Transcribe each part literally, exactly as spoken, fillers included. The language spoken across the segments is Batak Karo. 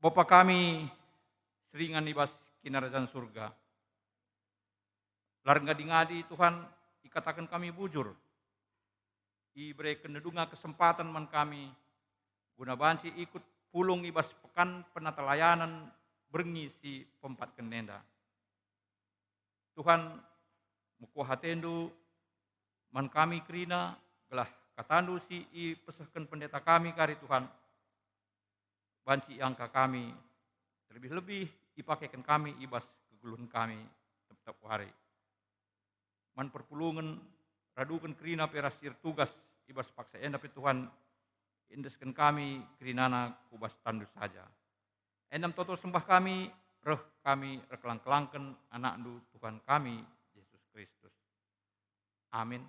Bapa kami seringan i bas Kinirajan Surga, la erngadi-ngadi, Tuhan, ikataken kami bujur. Ibereken denga kesempaten man kami, guna banci ikut pulung i bas pekan penatalayanen berngi si peempatken enda. Tuhan, mekuah atendu man kami kerina, gelah katandu si ipesehken pendeta kami kari, Tuhan, banci iangka kami, terlebih-lebih ipakeken kami i bas kegeluhen kami tep-tep wari. Man perpulungen, raduken kerina pe ras si ertugas i bas paksa enda pe, Tuhan, iendesken kami kerinana ku bas tandu saja. Enda me toto sembah kami, reh kami erkelang-kelangken AnakNdu, Tuhan kami, Jesus Kristus. Amin.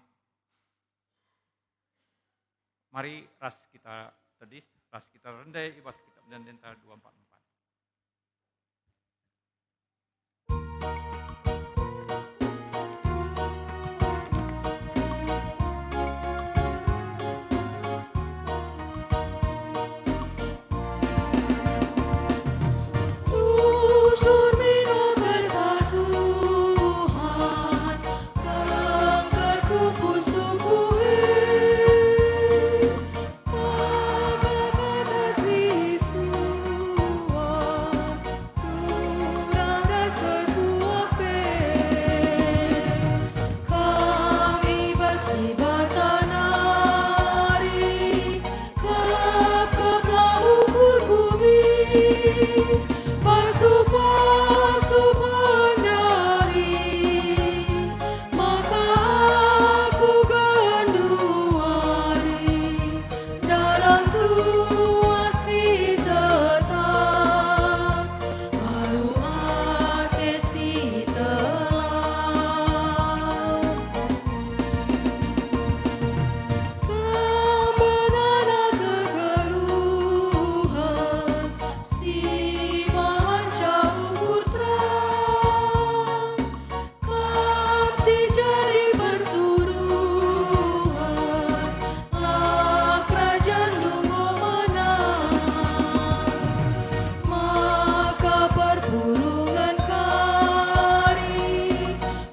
Mari ras kita tedis, ras kita rende i bas Kitab Ende-endenta dua empat empat. Tusur mino Kesah Tuhan, bengket ku pusuhku e. Maka kata si isuan, turang ras terkuah pe. Kam i bas Dibata nari, kepkeplah ukurku min, pasu-pasu pendari, maka aku genduari dalam tuas si tetap, alu ate si telah. Kam banana kegeluhen si banca ukur terang, Kam si jadi persuruhen, lah kerajanNdu enggo menang. Maka perpulungen kari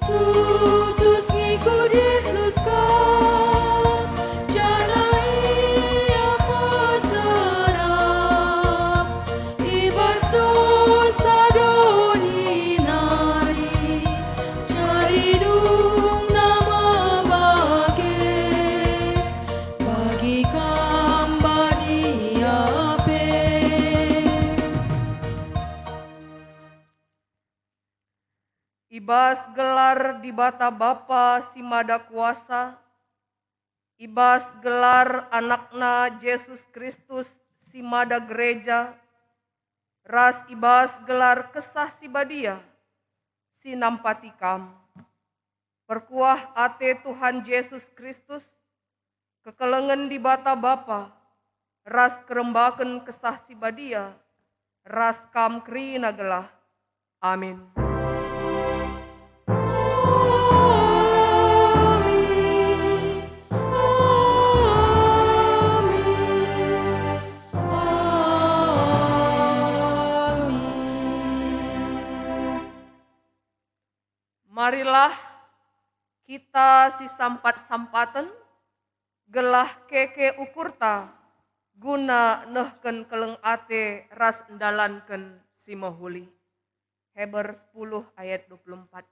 tutus ngikut Jesus Kam, janah Ia peserap i bas dosa doni nari, jadi dungna me bage bagi Kam badia pe. I bas gelar Dibata Bapa si Mada Kuasa, i bas gelar AnakNa Jesus Kristus si Mada Gereja, ras i bas gelar Kesah Si Badia si nampati kam. Perkuah ate Tuhan Jesus Kristus, kekelengen Dibata Bapa, ras kerembaken Kesah Si Badia, ras kam kerina gelah. Amin. Amin. Amin. Amin. Marilah kita sisampat-sampaten, gelah keke ukurta guna nehken keleng ate ras ndalanken si mehuli. Heber sepuluh ayat dua puluh empat.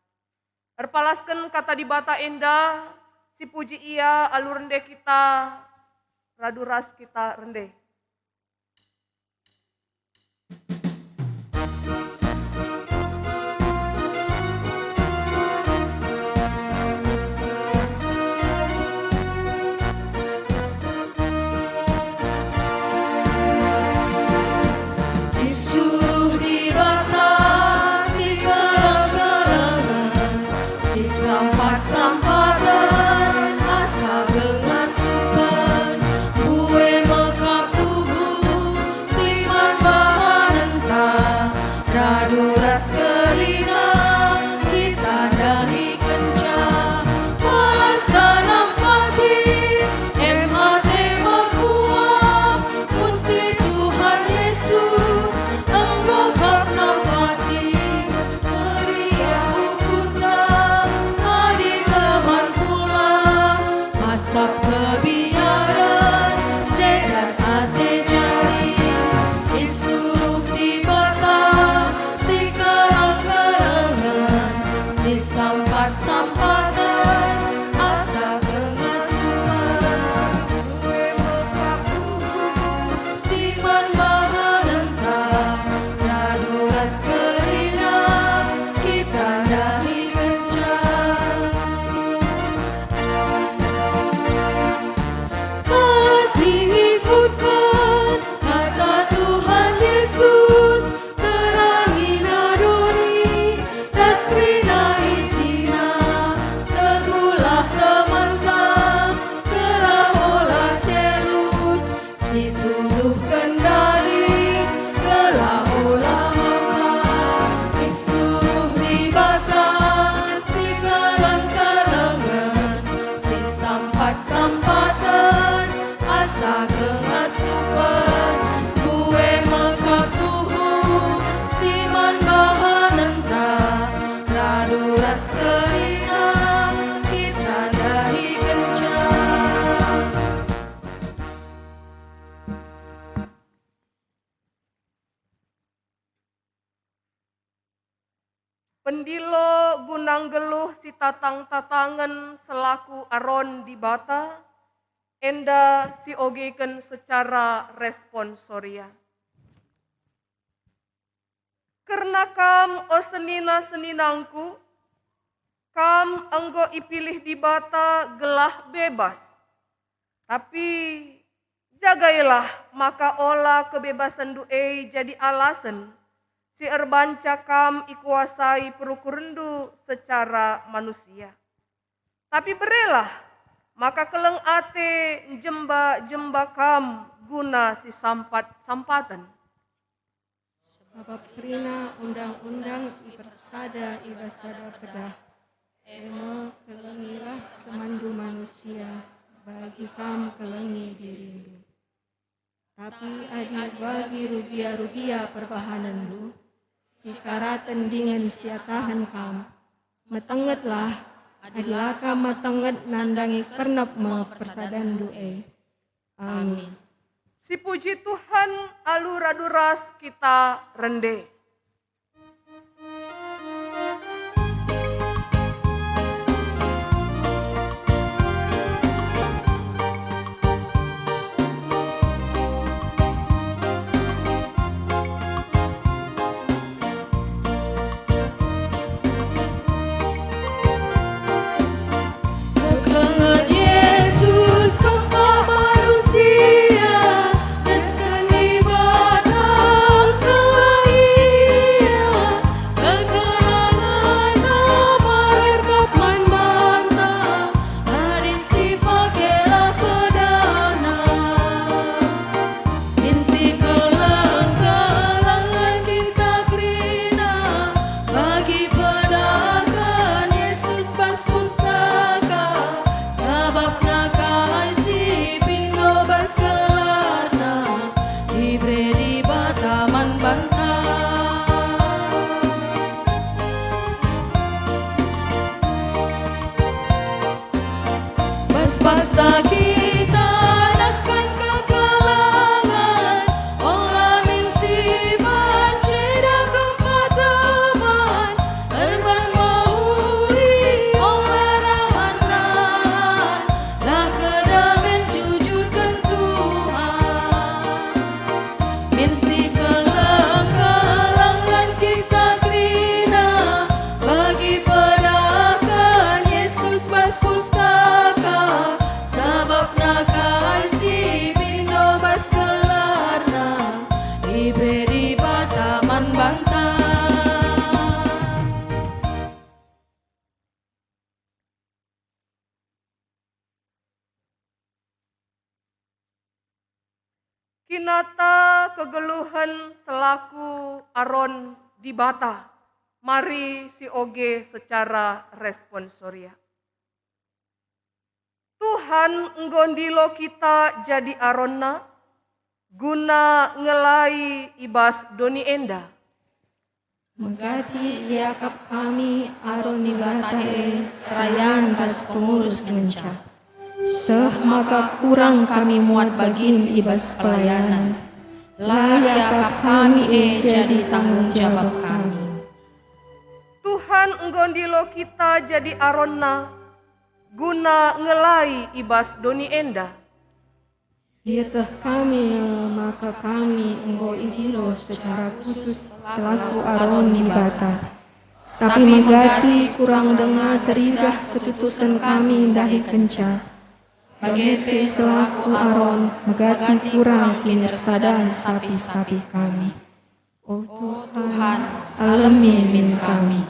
Erpalasken Kata Dibata enda, sipuji Ia alu rende kita, radu ras kita rende. Isuruh Dibata si keleng-kelengen, si sampat-sampaten asa ngasupen, mbue mekap Ndilo guna nggeluh sitatang-tatangen selaku Aron Dibata, enda siogeken secara responsoria. Kerna kam, o senina-seninangku, kam enggo ipilih Dibata gelah bebas. Tapi jagailah maka ola kebebasenndu e jadi alasen si erbanca kam ikuasai perukurndu secara manusia. Tapi berelah maka keleng ate njemba-jemba kam guna sisampat-sampaten. Sabap kerina undang-undang ipersada i bas sada pedah, e me, "Kelengilah temanndu manusia, bagi kam kelengi dirindu." Tapi adi bagi rubia-rubia perbahanenndu, sikaraten dingen siatahen kam, metengetlah, adi la kam metenget nandangi kernep me persadanndu e. Amin. Sipuji Tuhan, alu radu ras kita rende. Kekelengen Yesus kempak manusia, desken Dibata engkeleng Ia. KekelengenNa merkap man banta, adi sipakelah pedana. Min sikeleng-kelengen kita kerina, bagi pedaken Yesus bas pustaka, sabapna kai si pindo bas gelarna, ibere Dibata man banta. Bas paksa kita nehken kekelengen, ola min si banci dah kempak teman, erban mehuli ola rahan-rahan, lah kedamen jujurken Tuhan. Min sikeleng-kelengen kita kerina, bagi pedaken Yesus bas pustaka, sabapna kai si pindo bas gelarna, ibere Dibata man banta. Kinata kegeluhen selaku Aron Dibata, mari sioge secara responsoria. Tuhan enggo ndilo kita jadi Aronna, guna ngelai i bas doni enda. Megati iakap kami Aron Dibata e serayan ras pengurus ngenca, seh maka kurang kami muat bagin i bas pelayanan. La iakap kami e jadi tanggung jabap kami. Tuhan enggo ndilo kita jadi Aronna, guna ngelai i bas doni enda. Ieteh kami nge maka kami enggo idilo secara khusus selaku Aron Dibata. Tapi megati kurang denga teridah ketutusen kami ndahikenca. Bage pe selaku Aron megati kurang kinirsadan sapih-sapih kami. O Tuhan, alemi min kami.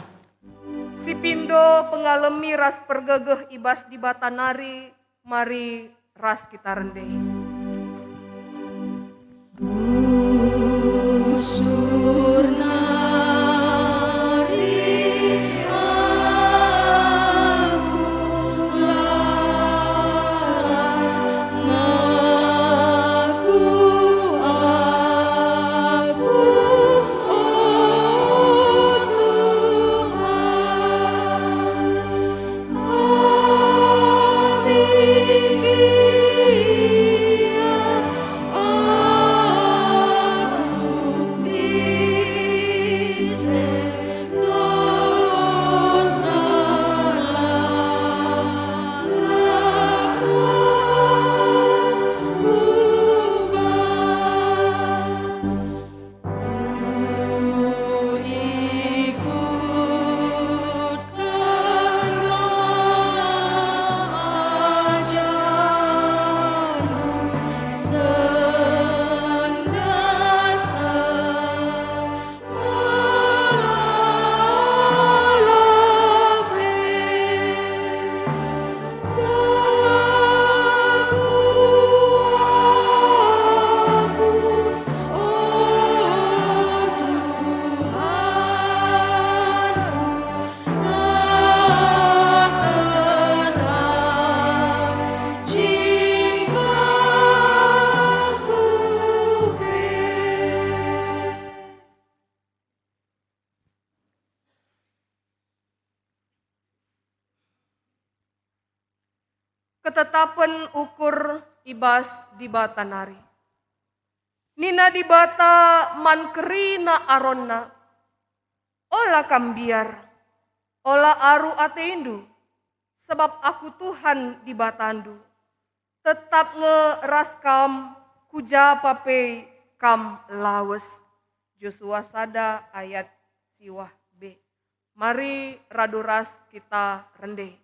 Sipindo pengalemi ras pergegeh i bas Dibata nari, mari ras kita rende. Busur nari aku lalap ngaku aku, o Tuhan. Ketetapen ukur i bas Dibata nari. Nina Dibata man kerina Aronna, "Ola kam mbiar, ola aru atendu, sabap Aku Tuhan Dibatandu. Tetap nge ras kam, ku japa pe kam lawes." Josua sada ayat siwah b. Mari radu ras kita rende.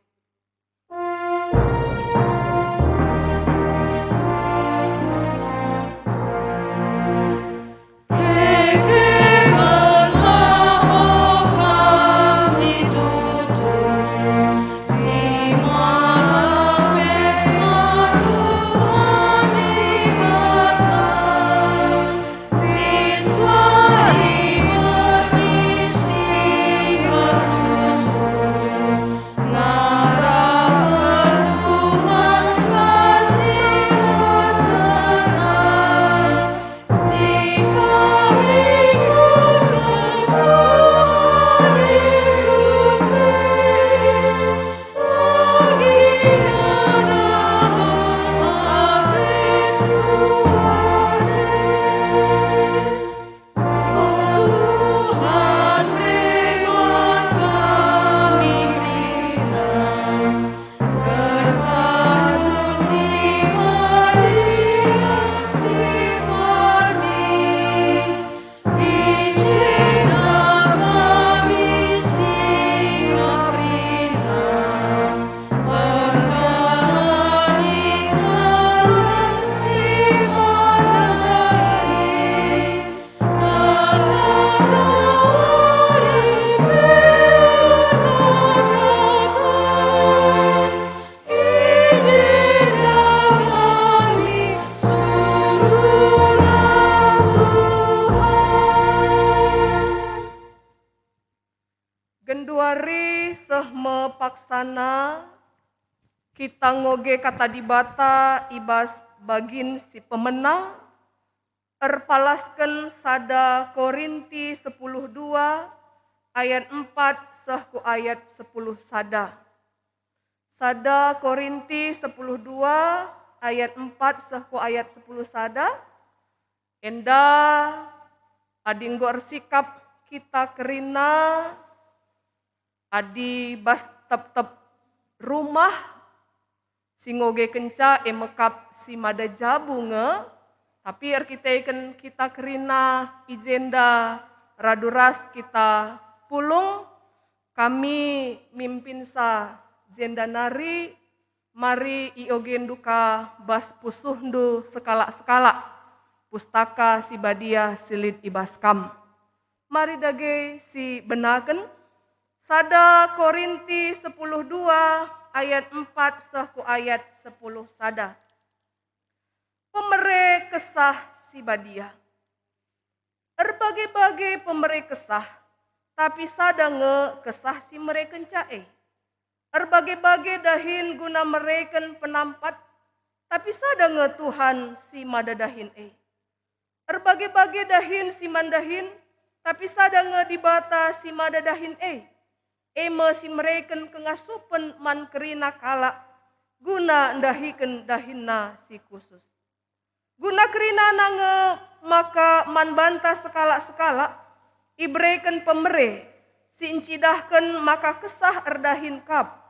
Genduari seh me paksana kita ngoge Kata Dibata i bas bagin si pemena, erpalasken sada Korinti sepuluh dua ayat empat seh ku ayat sepuluh sada. Sada Korinti sepuluh dua ayat empat seh ku ayat sepuluh sada. Enda adi enggo ersikap kita kerina, adi bas tep-tep rumah si ngogekenca e mekap si mada jabu nge, tapi erkiteken kita kerina i jenda radu ras kita pulung, kami mimpinsa jenda nari, mari iogendu ka bas pusuhndu sekalak-sekalak Pustaka Si Badia si lit i bas kam. Mari dage sibenaken sada Korinti sepuluh dua ayat empat seh ku ayat sepuluh sada. Pemere Kesah Si Badia. Erbage-bage pemere kesah, tapi sada nge Kesah si merekenca e. Erbage-bage dahin guna mereken penampat, tapi sada nge Tuhan si mada dahin e. Erbage-bage dahin si man dahin, tapi sada nge Dibata si mada dahin e, e me si mereken kengasupen man kerina kalak guna ndahiken dahinna si khusus. Guna kerinana nge maka man banta sekalak-sekalak ibereken pemere si ncidahken maka kesah erdahin kap.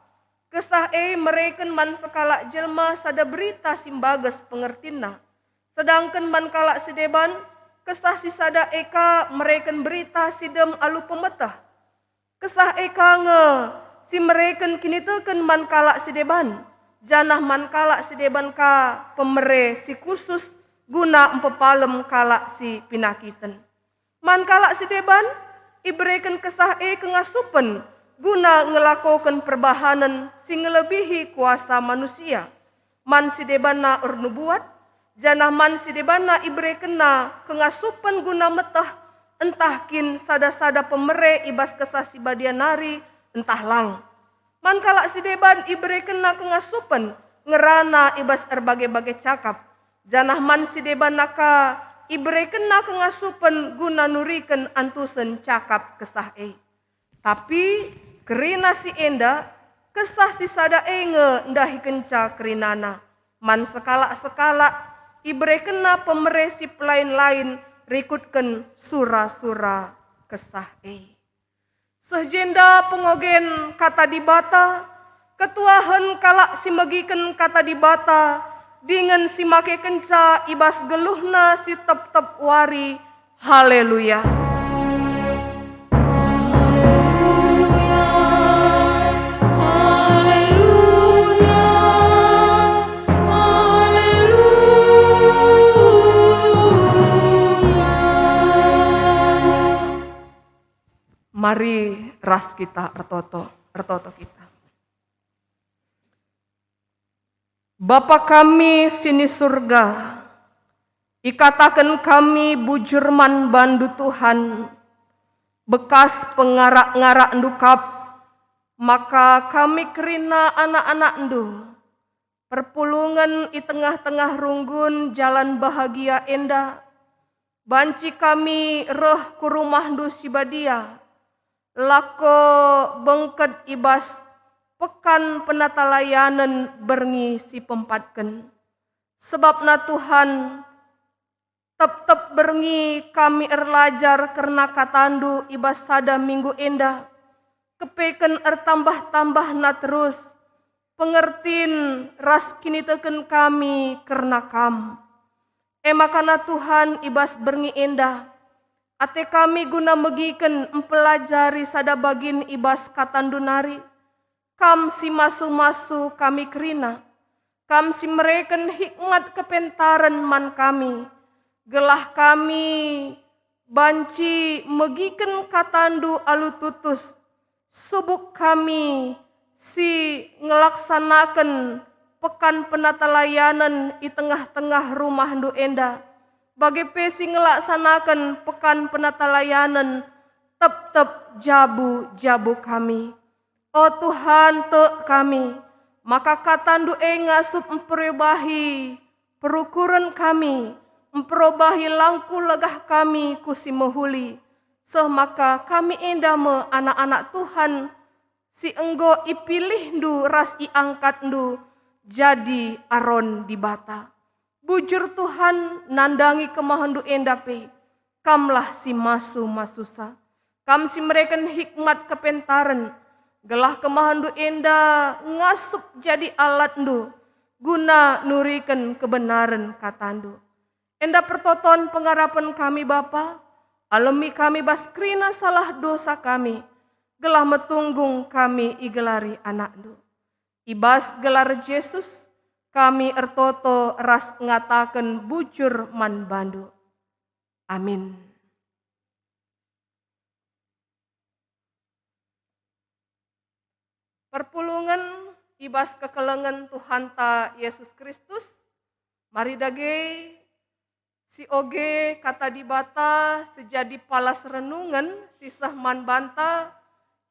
Kesah e mereken man sekalak jelma sada berita si mbages pengertinna, sedangken man kalak si deban, kesah si sada e ka mereken berita si dem alu pemeteh. Kesah e ka nge si mereken kiniteken man kalak si deban, janah man kalak si deban ka pemere si khusus guna mpepalem kalak si pinakiten. Man kalak si deban, ibereken Kesah e kengasupen guna ngelakoken perbahanen si ngelebihi kuasa manusia. Man si debanna ernubuat, janah man si debanna iberekenna kengasupen guna meteh ntah kin sada-sada pemere i bas Kesah Si Badia nari ntah lang. Man kalak si deban iberekenna kengasupen ngerana i bas erbage-bage cakap, janah man si debanna ka iberekenna kengasupen guna nuriken antusen cakap Kesah e. Tapi kerina si enda, Kesah si sada e nge ndahikenca kerinana. Man sekalak-sekalak iberekenna pemere si pelain-lain rikutken sura-sura Kesah e. Seh jenda pengogen Kata Dibata, ketuahen kalak si megiken Kata Dibata, dingen si makekenca i bas geluhna si tep-tep wari. Haleluya! Haleluya, haleluya, haleluya. Mari ras kita ertoto, ertoto kita. Bapa kami si ni Surga, ikataken kami bujur man bandu Tuhan, bekas pengarak-ngarakndu kap, maka kami kerina anak-anakndu, perpulungen i tengah-tengah runggun jalan bahagia enda, banci kami reh ku rumahndu si badia, lako bengket i bas pekan penatalayanen berngi si pempatken. Sebabna Tuhan, tep-tep berngi kami erlajar kerna katandu i bas sada minggu enda, kepeken ertambah-tambahna terus pengertin ras kiniteken kami kerna Kam. E makana Tuhan, i bas berngi enda, ate kami guna megiken mpelajari sada bagin i bas katandu nari. Kam si masu-masu kami kerina, Kam si mereken hikmat kepentaren man kami, gelah kami banci megiken katandu alu tutus, subuk kami si ngelaksanaken pekan penatalayanen i tengah-tengah rumahndu enda, bage pe si ngelaksanaken pekan penatalayanen tep-tep jabu-jabu kami. O Tuhan, tek kami, maka katandu e ngasup mperobahi perukuren kami, mperobahi langku legah kami ku si mehuli, seh maka kami enda me anak-anak Tuhan si enggo ipilihndu ras iangkatndu jadi Aron Dibata. Bujur Tuhan, nandangi kemahenndu enda pe, Kamlah si masu-masusa. Kam si mereken hikmat kepentaren, gelah kemahenndu enda ngasup jadi alatndu guna nuriken kebenaren katandu. Enda pertoton pengarapen kami, Bapa, alemi kami bas kerina salah dosa kami, gelah metunggung kami igelari anakndu. I bas gelar Jesus, kami ertoto ras ngataken bujur man bandu. Amin. Perpulungen i bas kekelengen Tuhanta Yesus Kristus, mari dage sioge Kata Dibata si jadi palas renungen si seh man banta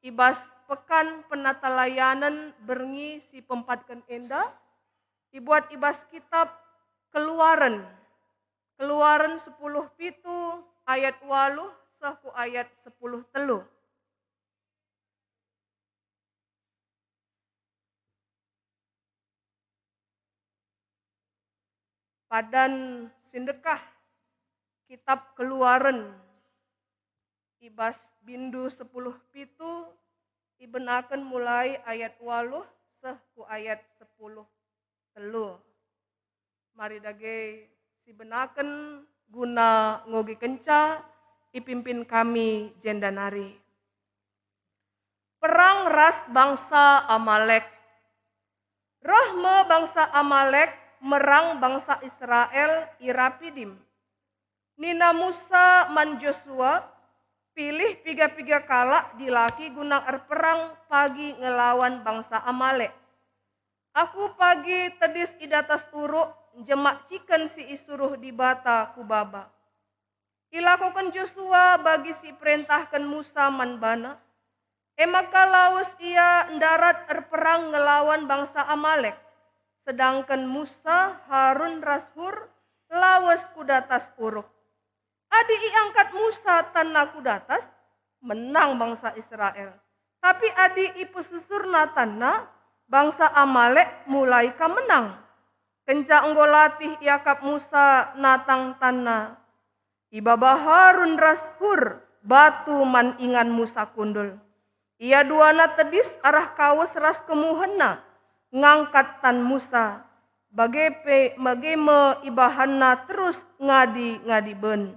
i bas Pekan Penatalayanen berngi si pempatken enda, ibuat i bas kitab Keluaren, Keluaren sepuluh pitu ayat waluh seh ku ayat sepuluh telu. Padan si ndekah kitab Keluaren i bas bindu sepuluh pitu ibenaken mulai ayat waluh seh ku ayat sepuluh telu. Mari dage sibenaken guna ngogikenca ipimpin kami jenda nari. Perang ras bangsa Amalek. Reh me bangsa Amalek merang bangsa Israel i Rapidim. Nina Musa man Josua, "Pilih piga-piga kalak dilaki guna erperang pagi ngelawan bangsa Amalek. Aku pagi tedis i datas uruk njemak ciken si isuruh Dibata ku baba." Ilakoken Josua bagi si iperentahken Musa man bana, e maka lawes ia ndarat erperang ngelawan bangsa Amalek, sedangken Musa, Harun ras Hur lawes ku datas uruk. Adi iangkat Musa tanna ku datas, menang bangsa Israel. Tapi adi ipesusurna tanna, Bangsa Amalek mulai ka menang. Kenca enggo latih iakap Musa natang tanna, ibaba Harun ras Hur batu man ingan Musa kundul. Ia duana tedis arah kawes ras kemuhenna, ngangkat tan Musa, bage pe, bage me ibahanna terus ngadi-ngadi ben.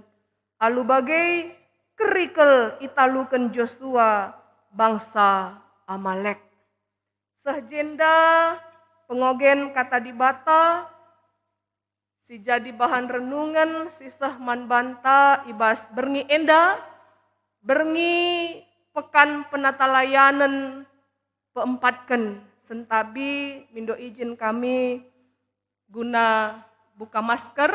Alu bage, kerikel italuken Josua bangsa Amalek. Seh jenda pengogen Kata Dibata si jadi bahan renungen si seh man banta i bas berngi enda, berngi Pekan Penatalayanen peempatken. Sentabi mindo ijin kami guna buka masker,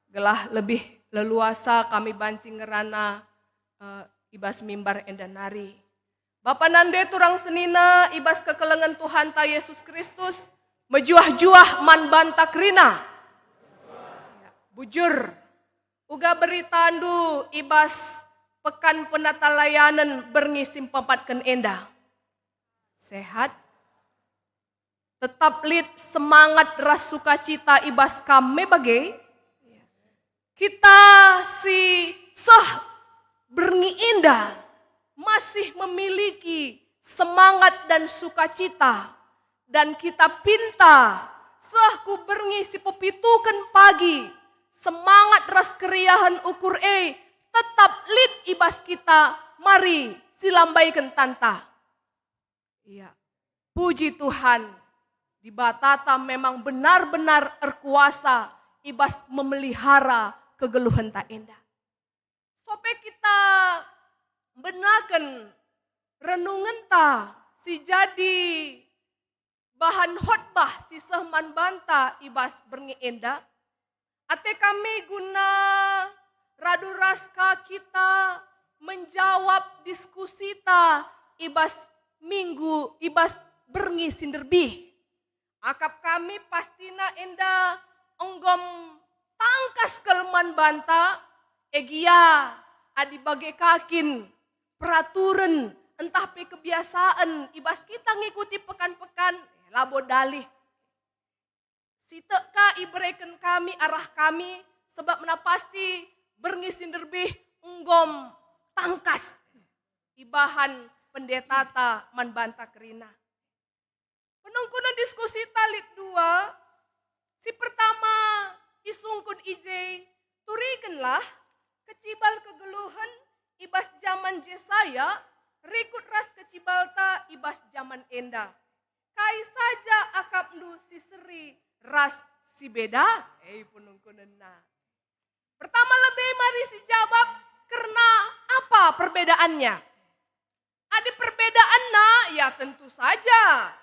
gelah lebih leluasa kami banci ngerana, eh, i bas mimbar enda nari. Bapa nande turang senina i bas kekelengen Tuhanta Yesus Kristus, mejuah-juah man banta kerina. Bujur, uga beritandu i bas Pekan Penatalayanen berngi si peempatken enda? Sehat? Tetap lit semangat ras sukacita i bas kam me bage? Kita si seh berngi enda masih memiliki semangat dan sukacita, dan kita pinta seh ku berngi si pepituken pagi, semangat ras keriahen ukur e tetap lit i bas kita. Mari silambaiken tanta. Iya. Puji Tuhan, Dibatata memang benar-benar erkuasa i bas memelihara kegeluhenta enda. Sope kita mbenaken renungenta si jadi bahan khotbah si seh man banta i bas berngi enda, ate kami guna radu ras ka kita menjawab diskusita i bas minggu, i bas berngi si nderbih. Akap kami pastina enda enggo tangkas kal man banta, e gia adi bage ka kin peraturen ntah pe kebiasaan i bas kita ngikuti pekan-pekan, labo dalih. Sitik ka ibereken kami arah kami, sebabna pasti berngi si nderbih enggo tangkas ibahan pendetata man banta kerina. Penungkunen diskusita lit dua. Si pertama, isungkun i je, turikenlah kecibal kegeluhen i bas jaman Jesaya rikut ras kecibalta i bas jaman enda. Kai saja akapndu si seri ras si beda? E, penungkunenna. Pertama lebe mari sijabap, kerna apa perbedaannya? Adi perbedaanna, ya tentu saja.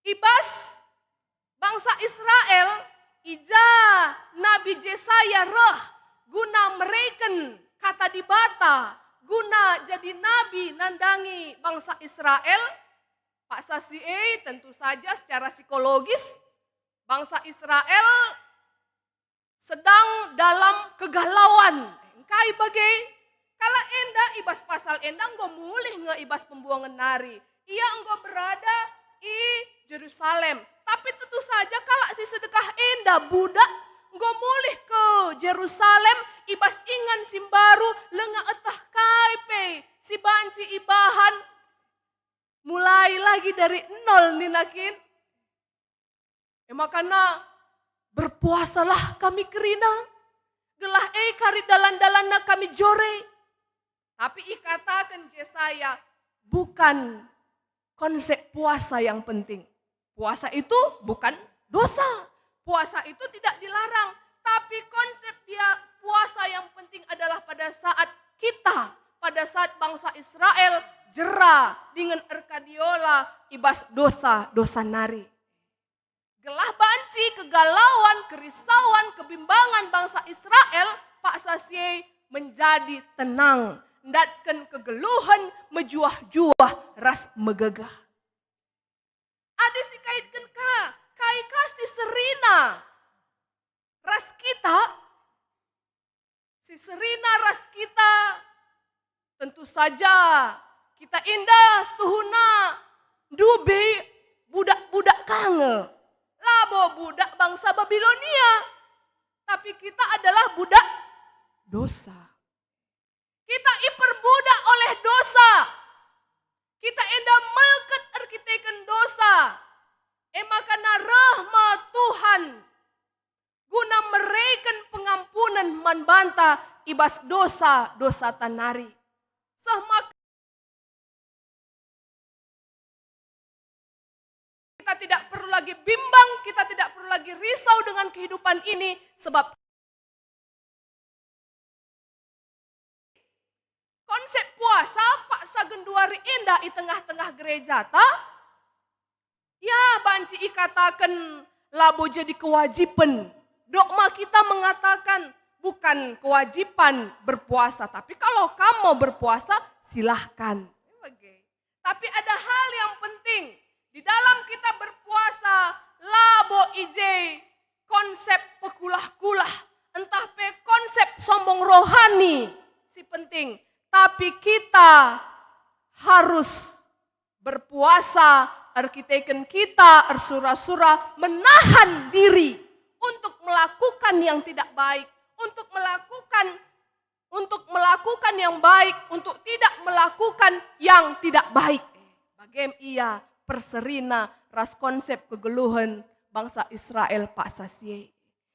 I bas bangsa Israel, i ja Nabi Jesaya reh guna mereken Kata Dibata, guna jadi nabi nandangi bangsa Israel. Paksa si e, tentu saja secara psikologis, bangsa Israel sedang dalam kegalauan. Engkai bage? Kalak enda i bas pasal enda enggo mulih nge i bas pembuangen nari. Ia enggo berada i Jerusalem. Tapi tentu saja kalak si sedekah enda, budak, enggo mulih ke Jerusalem i bas ingan si mbaru, langa eteh kai pe si banci ibahan mulai lagi dari nol nina kin. E makana, "Berpuasalah kami kerina, gelah e kari dalan-dalanna kami jore." Tapi ikataken Jesaya, bukan konsep puasa yang penting. Puasa itu bukan dosa. Puasa itu tidak dilarang. Tapi konsep dia puasa yang penting adalah pada saat kita, pada saat bangsa Israel jera dingen erkadiola i bas dosa-dosa nari. Gelah banci kegalauan, kerisauan, kebimbangan bangsa Israel paksa si e menjadi tenang, ndatken kegeluhen, mejuah-juah ras megegeh. Adi sikaitken ka, kai ka si serina ras kita? Si serina ras kita, tentu saja kita enda setuhuna Ndube budak-budak ka nge. Labo budak bangsa Babilonia, tapi kita adalah budak dosa. Kita iperbudak oleh dosa. Kita enda melket erkiteken dosa. E maka reh me Tuhan guna mereken pengampunen man banta i bas dosa-dosata nari. Seh maka kita tidak perlu lagi bimbang, kita tidak perlu lagi risau dengan kehidupan ini, sebab konsep puasa paksa genduari enda i tengah-tengah gerejata, ya, banci ikataken labo jadi kewajipen. Dok ma kita mengatakan, bukan kewajipan berpuasa, tapi kalau kamu mau berpuasa, silahkan. Tapi ada hal yang penting. Di dalam kita berpuasa, labo i je konsep pekulah-kulah, entah pe konsep sombong rohani si penting. Tapi kita harus berpuasa erkiteken kita ersura-sura menahan diri untuk melakukan yang tidak baik, untuk melakukan untuk melakukan yang baik, untuk tidak melakukan yang tidak baik. Bagem ia perserina ras konsep kegeluhen bangsa Israel paksa si e.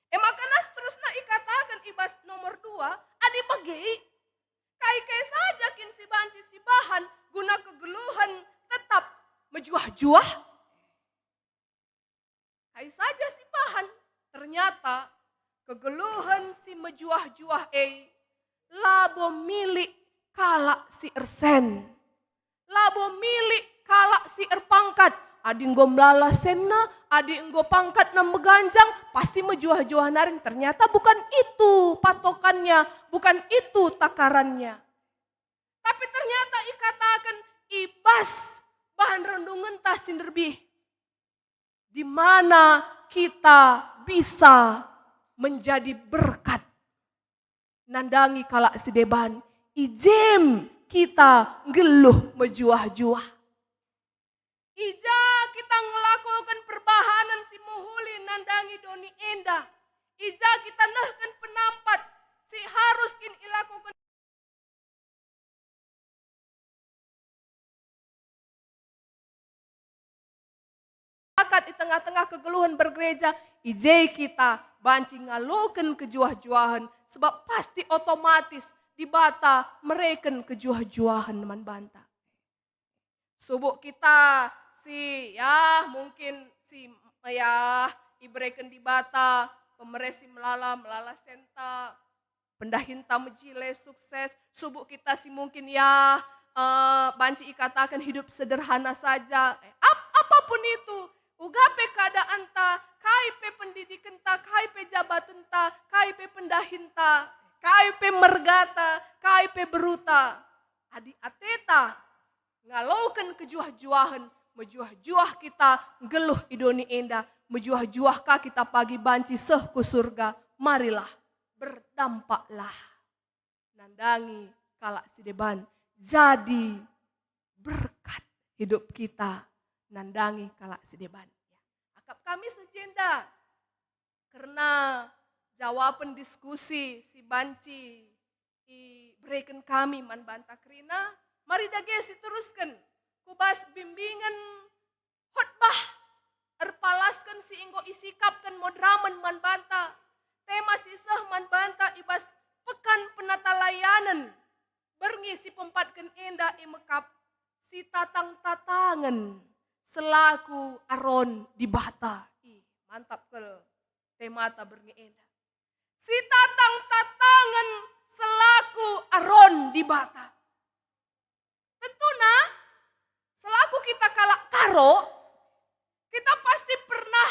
E maka seterusna ikataken i bas nomor dua, adi bage, kai-kai saja kin si banci sibahan guna kegeluhen tetap mejuah-juah? Kai saja sibahan, ternyata kegeluhen si mejuah-juah e labo milik kalak si ersen, labo milik kalak si erpangkat. Adi enggo melala senna, adi enggo pangkatna meganjang, pasti mejuah-juah nari. Ternyata bukan itu patokannya, bukan itu takarannya. Tapi ternyata ikataken i bas bahan renungenta si nderbih, di mana kita bisa menjadi berkat nandangi kalak si deban, i jem kita nggeluh mejuah-juah. I ja kita ngelakoken perbahanen si mehuli nandangi doni enda, i ja kita nehken penampat si harus kin ilakoken. Akat i tengah-tengah kegeluhen bergereja, i je kita banci ngaloken kejuah-juahen, sebab pasti otomatis Dibata mereken kejuah-juahen man banta. Subuk kita si, ya, mungkin si, ya, ibereken Dibata pemere si melala, melala senta, pendahinta mejile, sukses. Subuk kita si mungkin, ya, eh, banci ikataken hidup sederhana saja. Eh, ap-, apapun itu, uga pe keadaanta, kai pe pendidikenta, kai pe jabatenta, kai pe pendahinta, kai pe mergata, kai pe beruta. Adi ateta ngaloken kejuah-juahen, mejuah-juah kita nggeluh i doni enda, mejuah-juah ka kita pagi banci seh ku surga. Marilah, berdampaklah. Nandangi kalak si deban, jadi berkat hidup kita nandangi kalak si deban. Akap kami si jenda kerna jawapen diskusi si banci ibereken kami man banta kerina, mari dage siterusken ku bas bimbingen khotbah erpalasken si enggo isikapken moderamen man banta. Tema si seh man banta i bas Pekan Penatalayanen berngi si peempatken enda e mekap, Sitatang-tatangen selaku Aron Dibata. Ih, mantap kal temata berngi enda. Sitatang-tatangen selaku Aron Dibata. Tentuna, selaku kita kalak Karo, kita pasti pernah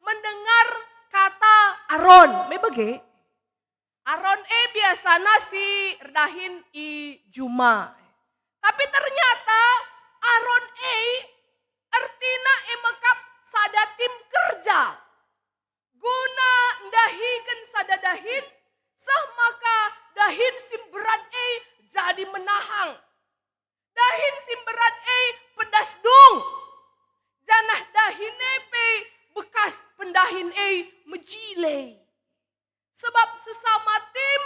mendengar kata Aron. Me bage? Aron e biasana si erdahin i juma. Tapi ternyata Aron e ertina e mekap sada tim kerja. Guna ndahiken sada dahin, seh maka dahin si mberat e jadi menahang. Dahin si mberat e pedas dung. dahin e mejile. Sebab sesama tim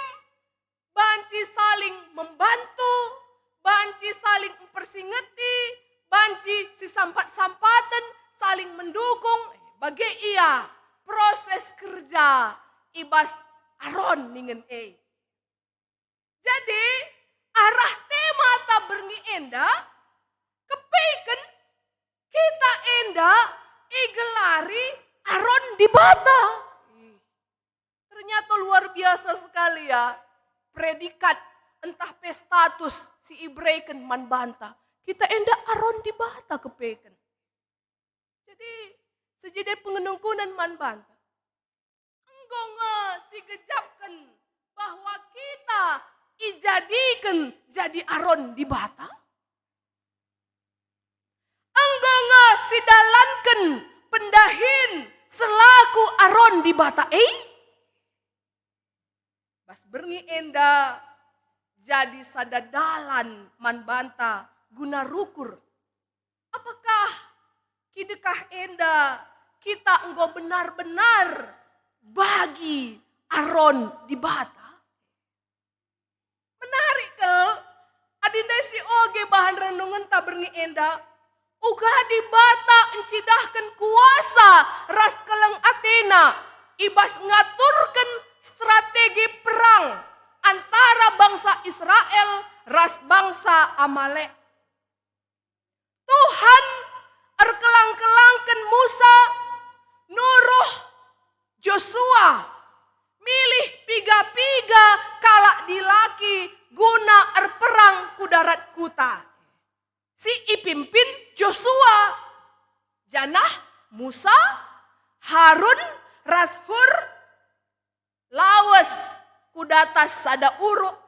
banci saling membantu, banci saling mpersingeti, banci sisampat-sampaten, saling mendukung. Bage ia proses kerja i bas Aron ningen e. Jadi, arah tema ta berngi enda, kepeken kita enda igelari Aron Dibata. Ternyata luar biasa sekali, ya, predikat ntah pe status si ibereken man banta. Kita enda Aron Dibata kepeken. Jadi, sejeda pengenungkunen man banta. Enggo nge sigejapken bahwa kita ijadiken jadi Aron Dibata? Enggo nge sidalanken pendahin selaku Aron Dibata e? Bas berngi enda jadi sada dalan man banta guna rukur. Apakah kidekah enda kita enggo benar-benar bagi Aron Dibata? Menarik kal, adi ndai si oge bahan renungenta berngi enda, uga Dibata ncidahken kuasa ras keleng ateNa i bas ngaturken strategi perang antara bangsa Israel ras bangsa Amalek. Tuhan erkelang-kelangken Musa, nuruh Josua milih piga-piga kalak dilaki guna erperang ku darat kuta. Si ipimpin Josua, janah Musa, Harun, ras Hur lawes ku datas sada uruk.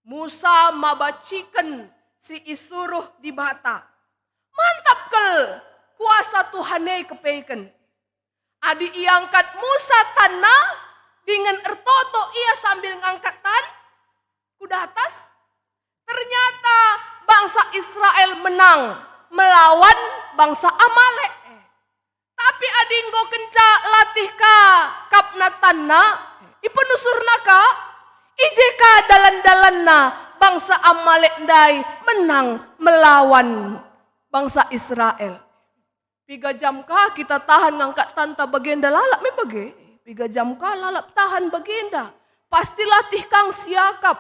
Musa maba ciken si isuruh Dibata. Mantap kal kuasa Tuhan e kepeken. Adi iangkat Musa tanna dingen ertoto ia sambil ngangkat tan ku datas, ternyata bangsa Israel menang melawan bangsa Amalek. Tapi adi enggo kenca latih ka kapna tanna, ipenusurna ka, i je ka dalan-dalanna bangsa Amalek ndai menang melawan bangsa Israel. Piga jam ka kita tahan ngangkat tanta bagenda lalap me bage? Piga jam ka lalap tahan bagenda? Pasti latih kang siakap.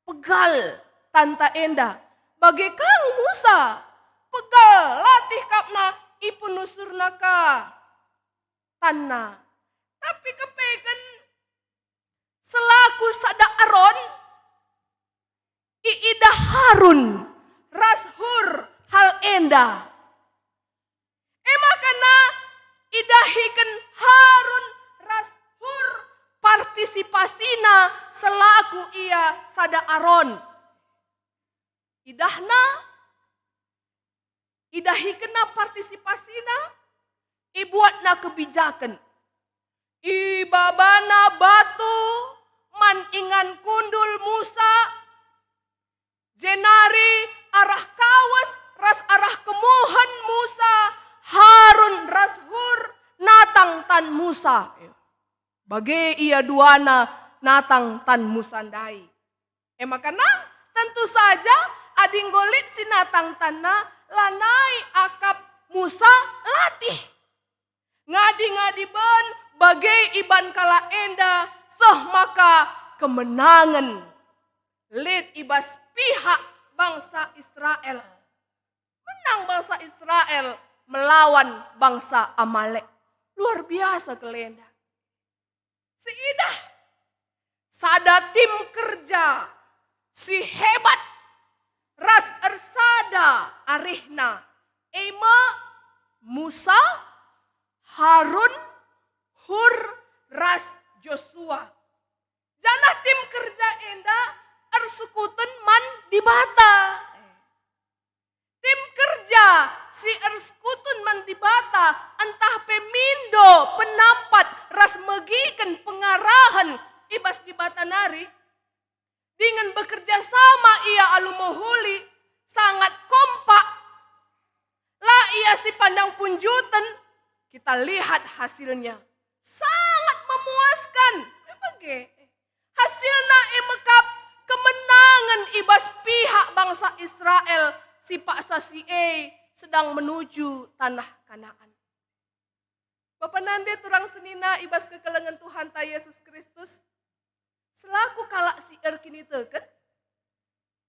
Pegal tanta enda. Bage kang Musa. Pegal latih kapna ipenusurna ka tanna. Tapi kepeken selaku sada Aron, iidah Harun ras Hur hal enda. E maka idahiken Harun ras Hur partisipasina selaku ia sada Aron. Idahna, idahikenna partisipasina, ibuatna kebijaken. Ibabana batu man ingan kundul Musa, jenari arah kawes ras arah kemuhen Musa, Harun ras Hur natang tan Musa. Bage ia duana natang tan Musa ndai. E maka tentu saja, adi enggo lit si natang tanna, lanai akap Musa latih. Ngadi-ngadi ben bage iban kalak enda, seh maka kemenangen lit i bas pihak bangsa Israel. Menang bangsa Israel melawan bangsa Amalek. Luar biasa kal enda. Siidah sada tim kerja si hebat ras ersada arihna, e me Musa, Harun, Hur, ras Josua. Janah tim kerja enda ersekutu man Dibata. Tim kerja si ersekutu man Dibata, ntah pe mindo penampat ras megiken pengarahen i bas Dibata nari, dingen bekerja sama ia alu mehuli, sangat kompak. La ia si pandang punjuten, Kita lihat hasilnya. Sangat memuaskan. Memang ge. Hasilna e mekap kemenangen i bas pihak bangsa Israel si paksa si e sedang menuju tanah Kanaan. Bapa nande turang senina i bas kekelengen Tuhanta Yesus Kristus, selaku kalak si erkiniteken,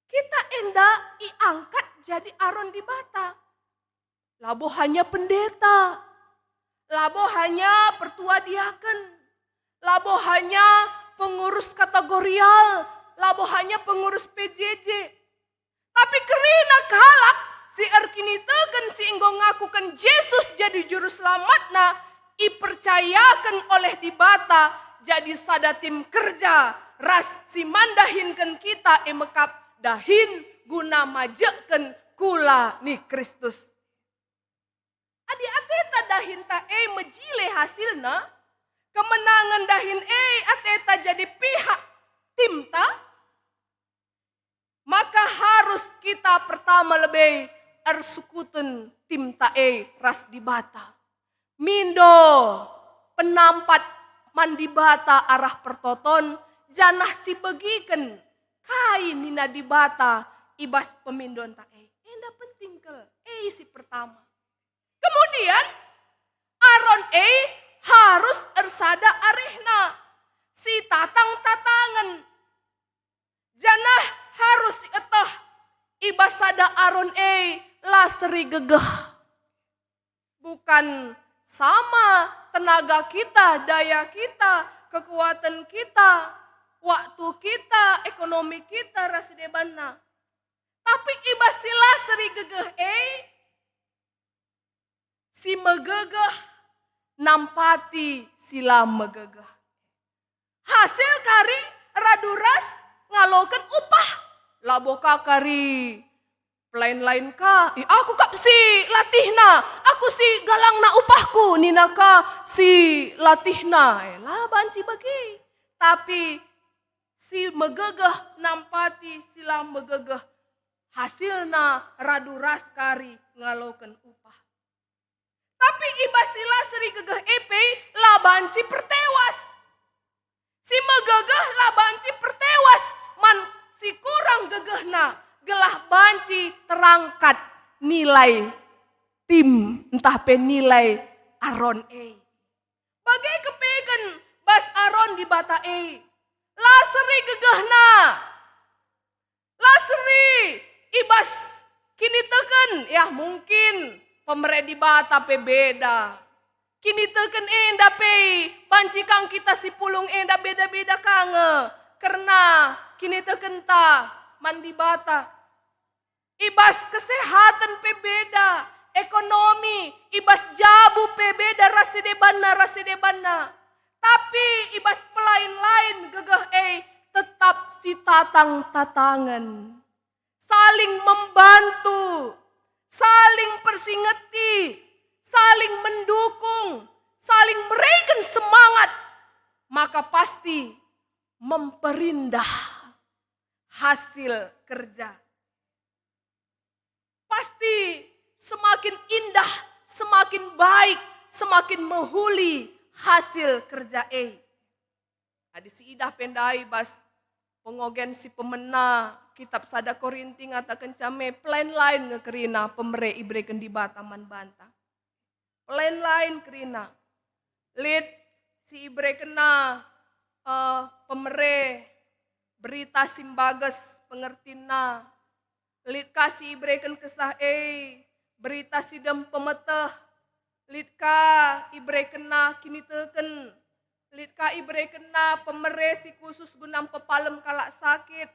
kita enda iangkat jadi aron Dibata. Labo hanya pendeta, labo hanya pertua diaken, labo hanya pengurus kategorial, labo hanya pengurus P J J, tapi kerina kalak si erkiniteken si enggo ngakuken Jesus jadi Juru Selamatna, ipercayaken oleh Dibata jadi sada tim kerja ras si man dahinken kita e mekap dahin guna majekken kula ni Kristus. Adi ateta dahinta e mejile hasilna, kemenangen dahin e ateta jadi pihak timta, maka harus kita pertama lebe ersukuten timta e ras Dibata. Mindo penampat man Dibata arah pertoton, janah sibegiken kai nina Dibata i bas pemindonta e. Enda penting kal, e si pertama. Kemudian, Aron e harus ersada arihna, sitatang-tatangen, janah harus sieteh i bas sada Aron e la seri gegeh. Bukan sama tenaga kita, daya kita, kekuatan kita, waktu kita, ekonomi kita, ras debanna. Tapi i bas si la seri gegeh e, si megegeh nampati si la megegeh. Hasil kari radu ras ngaloken upah. Labo ka kari pelain-lain ka, "I aku kap si latihna, aku si galangna upahku," nina ka si latihna. Eh, la banci bage. Tapi si megegeh nampati si la megegeh, hasilna radu ras kari ngaloken upah. Tapi i bas si la seri gegeh e pe la banci pertewas. Si megegeh la banci pertewas man si kurang gegehna, gelah banci terangkat nilai tim ntah pe nilai Aron e. Bage kepeken bas Aron Dibata e. La seri gegehna. La seri i bas kiniteken, ya mungkin pemere Dibata pe beda. Kiniteken enda pe banci kang kita si pulung enda beda-beda ka nge kerna kinitekenta man Dibata. I bas kesehatan pe beda, ekonomi, i bas jabu pe beda ras si debanna, ras si debanna. Tapi i bas pelain-lain gegeh e tetap sitatang-tatangen. Saling membantu, saling persingeti, saling mendukung, saling mereken semangat, maka pasti memperindah hasil kerja. Pasti semakin indah, semakin baik, semakin mehuli hasil kerja e. Adi siidah pe ndai bas pengogen si pemena, kitab sada Korinti ngatakenca me, pelain-lain nge kerina pemere ibereken Dibata man banta. Pelain-lain kerina. Lit si iberekenna, eh, pemere berita si mbages pengertinna. Lit ka si ibereken Kesah e berita si dem pemeteh. Lit ka iberekenna kiniteken. Lit ka iberekenna pemere si khusus guna mpepalem kalak sakit.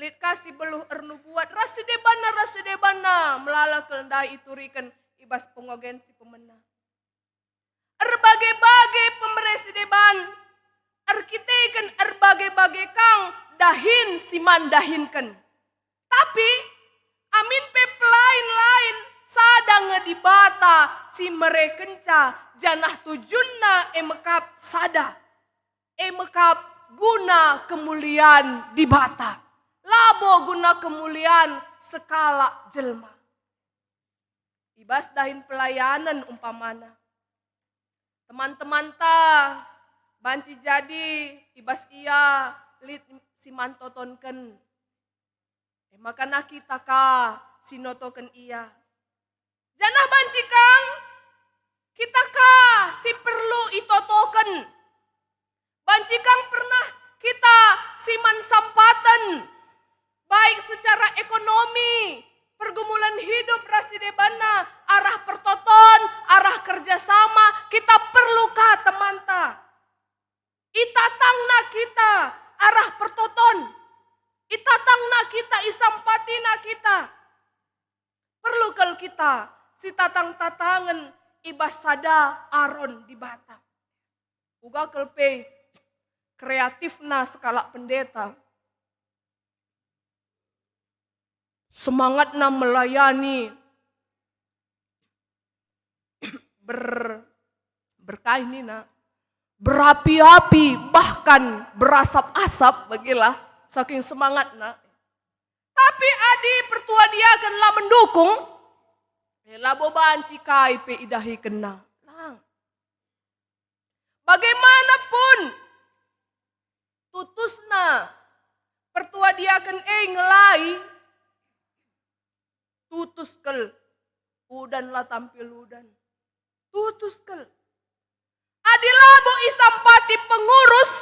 Lit ka si beluh ernubuat ras si debanna, ras si debanna, melala kal ndai ituriken i bas pengogen si pemena. Erbage-bage pemere si deban, erkiteken erbage-bage kang dahin si man dahinken. Tapi amin pe pelain-lain, sada nge Dibata si merekenca, janah tujunna e mekap sada, e mekap guna kemulian Dibata, labo guna kemulian sekalak jelma. I bas dahin pelayanen umpamana, Teman-temanta banci jadi i bas ia lit si man totonken. E maka na kita ka si notoken ia. Janah banci kang kita ka si perlu itotoken. Banci kang pernah kita si man sampaten, baik secara ekonomi, pergumulan hidup ras si debanna, arah pertoton, arah kerjasama, kita perlu ka temanta. Itatangna kita arah pertoton, itatangna kita, isampatina kita. Perlu kal kita si tatang-tatangen i bas sada aron Dibata. Uga kal pe kreatifna sekalak pendeta. Semangatna melayani ber-, berkaih nina, berapi-api, bahkan berasap-asap, bagilah, saking semangatna. Tapi adi pertua diaken la mendukung, e labo banci kai pe idahikenna. Lang. Bagaimanapun tutusna pertua diaken e ngelai, tutus kal, udan la tampil udan. Tutus kal. Adi labo isampati pengurus,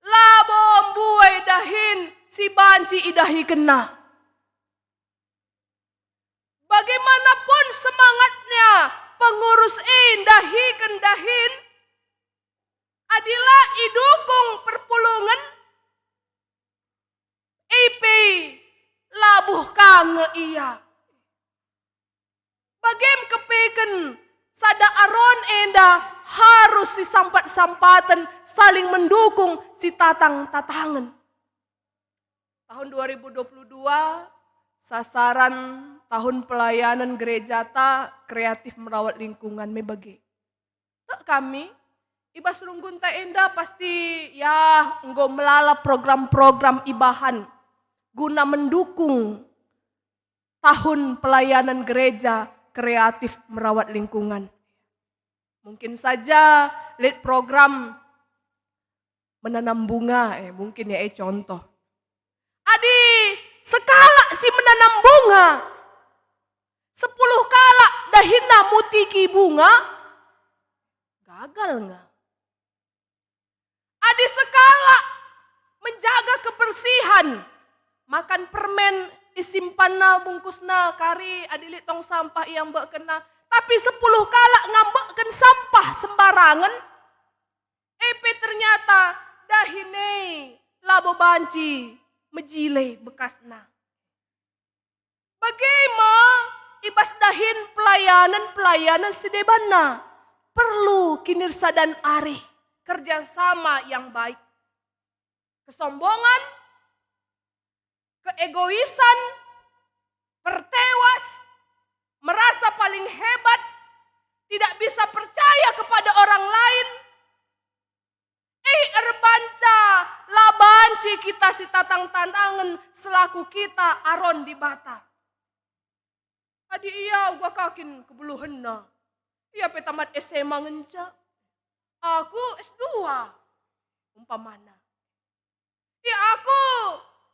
labo mbuai dahin si banci idahikenna. Bagaimanapun semangatnya pengurus e ndahiken dahin, adi la idukung perpulungen, e pe labuh ka nge ia. Bagem kepeken sada aron enda harus sisampat-sampaten, saling mendukung, sitatang-tatangen. Tahun dua ribu dua puluh dua, sasaran tahun pelayanan gerejata kreatif merawat lingkungan me bage. Tek kami, i bas runggunta enda pasti, ya, enggo melala program-program ibahan guna mendukung tahun pelayanan gereja kreatif merawat lingkungan. Mungkin saja lit program menanam bunga, eh, mungkin ya, eh, contoh. Adi sekalak si menanam bunga, sepuluh kalak dahinna mutiki bunga, gagal nge. Adi sekalak menjaga kebersihan, makan permen isimpanna bungkusna, kari adi lit tong sampah ia mbekkenna, tapi sepuluh kalak ngambekken sampah sembarangen, e pe ternyata dahin e labo banci mejile bekasna. Bage me i bas dahin pelayanan-pelayanan si debanna, perlu kinirsadan arih, kerjasama yang baik. Kesombongan, keegoisan, pertewas, merasa paling hebat, tidak bisa percaya kepada orang lain, eh, erbanca la banci kita sitatang-tatangen selaku kita aron Dibata. Adi ia uga ka kin kebeluhenna, ia pe tamat S M A ngenca. Aku S dua, umpamana. Ya, aku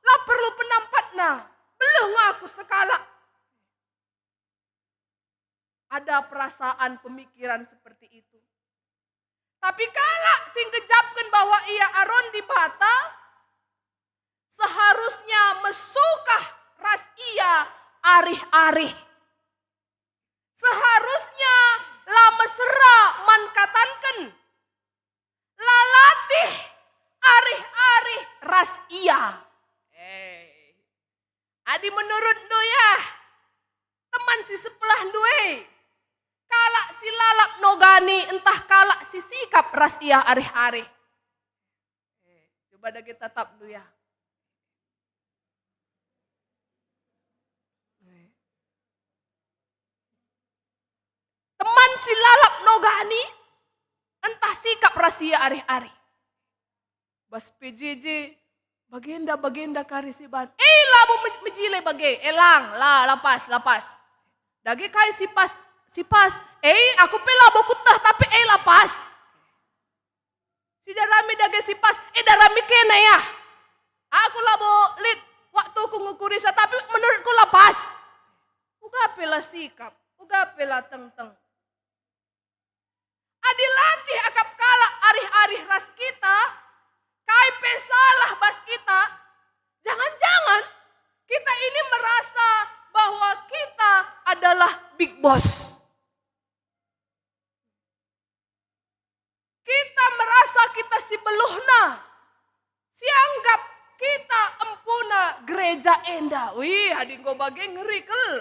la perlu penampatna, beluh nge aku sekalak. Ada perasaan pemikiran seperti itu. Tapi kalak si nggejapken bahwa ia aron Dibata, seharusnya mesukah ras ia arih-arih. Seharusnya la mesera man katanken, la latih arih-arih ras ia. Eh, adi menurutndu ya, teman si sepelahndu e, kalak si lalap nogani ntah kalak si sikap ras ia arih-arih? Eh, coba dage tatapndu ya. Teman si lalap nogani, ntah sikap ras ia arih-arih. Bas P J J, bagenda, bagenda kari si ban. Eh, labo me-, mejile bage, elang, la, lapas, lapas. Dage kai si pas, si pas, Eh, aku pe labo kueteh, tapi eh la pas. Si darami dage si pas, eh, darami kena ya. Aku labo lit waktuku ngukurisa, tapi menurutku la pas. Uga pe la sikap, uga pe la tengteng. Adi latih akap kalak arih-arih ras kita, kai pe salah bas kita, jangan-jangan kita ini merasa bahwa kita adalah big boss. Kita merasa kita si beluhna, si anggap kita empuna gereja enda. Wih, adi enggo bage ngeri kal.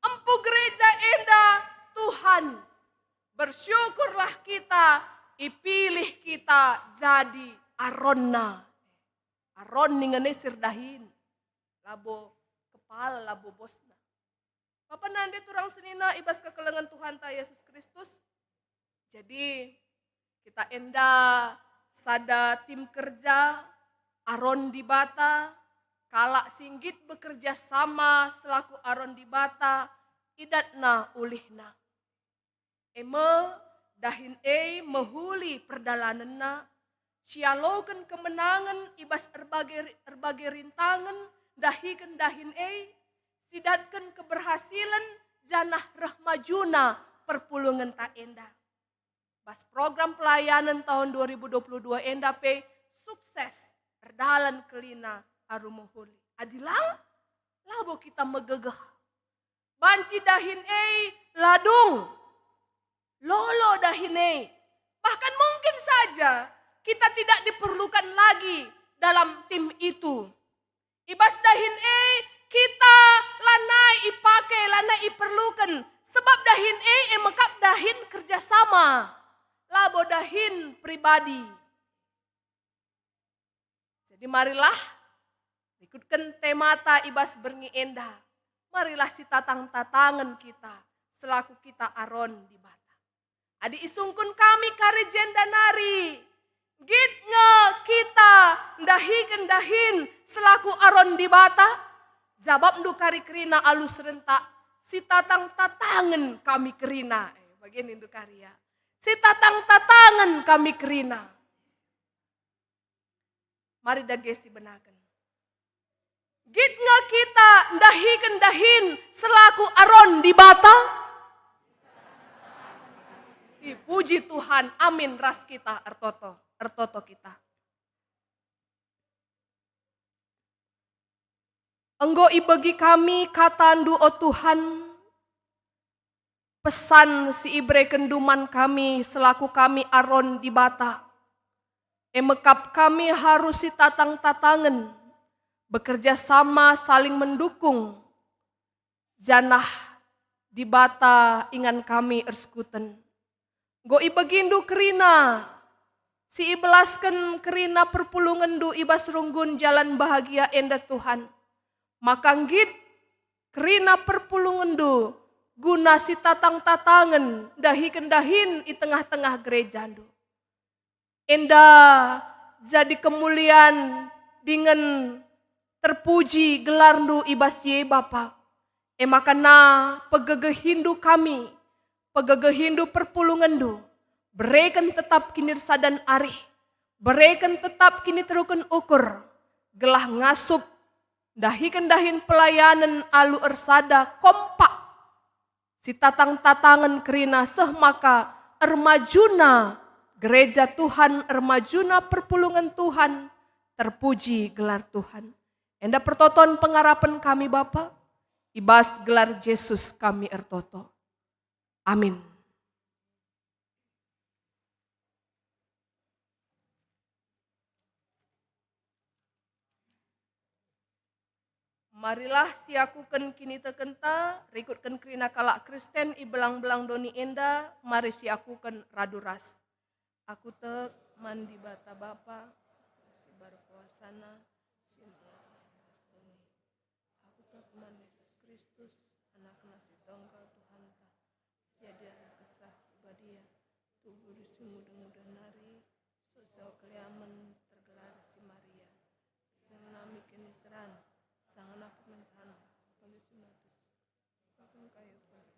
Empu gereja enda Tuhan. Bersyukurlah kita, ipilih kita jadi Aronna. Aron ningen e si erdahin. Labo kepala, labo bosna. Bapa nande turang senina i bas kekelengen Tuhanta Yesus Kristus. Jadi, kita enda sada tim kerja, Aron Dibata, kalak si nggit bekerja sama selaku Aron Dibata, idatna ulihna. E me, dahin e mehuli perdalanenna, sialoken kemenangen i bas erbage, erbage rintangen, dahiken dahin e, sidatken keberhasilen, janah reh majuna perpulungenta enda. Bas program pelayanen tahun dua ribu dua puluh dua enda pe sukses erdalan kerina aru mehuli. Adi lang, labo kita megegeh. Banci dahin e la dung. Lolo dahin e. Bahkan mungkin saja kita tidak diperlukan lagi dalam tim itu. I bas dahin e kita lanai ipake, lanai iperluken. Sebab dahin e, e me kap dahin kerjasama. Labo dahin pribadi. Jadi marilah rikutken temata i bas berngi enda. Marilah sitatang-tatangen kita selaku kita Aron Dibata. Adi isungkun kami kari jenda nari, nggit nge kita ndahiken dahin selaku Aron Dibata? Jabapndu kari kerina alu serentak, sitatang-tatangen kami kerina. Eh, bage nindu kari ya. Sitatang-tatangen kami kerina. Mari dage sibenaken. Nggit nge kita ndahiken dahin selaku Aron Dibata? Ipuji Tuhan, amin ras kita ertoto, ertoto kita. Enggo ibegi kami kataNdu, o Tuhan, pesan si iberekenNdu man kami selaku kami Aron Dibata. E me kap kami harus sitatang-tatangen, bekerja sama saling mendukung, janah Dibata ingan kami ersekuten. Enggo ibegiNdu kerina, si ibelasken kerina perpulungenNdu i bas runggun jalan bahagia enda, Tuhan. Maka nggit kerina perpulungenNdu guna sitatang-tatangen ndahiken dahin i tengah-tengah gerejaNdu. Enda jadi kemulian dingen terpuji gelarNdu i bas si e, Bapa. E maka na pegegehiNdu kami, pegegehiNdu perpulungenNdu, bereken tetap kinirsadan arih, bereken tetap kiniteruken ukur, gelah ngasup ndahiken dahin pelayanen alu ersada kompak, sitatang-tatangen kerina seh maka ermajuna gereja Tuhan, ermajuna perpulungen Tuhan, terpuji gelar Tuhan. Enda pertoton pengarapen kami, Bapa, i bas gelar Jesus kami ertoto. Amin. Marilah siakuken kinitekenta, rikutken kerina kalak Kristen i belang-belang doni enda, mari siakuken radu ras. Aku tek man Dibata Bapa, si mbar kuasaNa, si mbar langit ras doni. Aku tek man Jesus Kristus, AnakNa si tonggal Tuhanta, si jadi arah Kesah Si Badia, tubuh ras si nguda-nguda nari, sosok keliamen tergelar si Maria. Sanga nami kiniseran, sanga nami pementahan, kami si meletus. Bahkan kayu pas.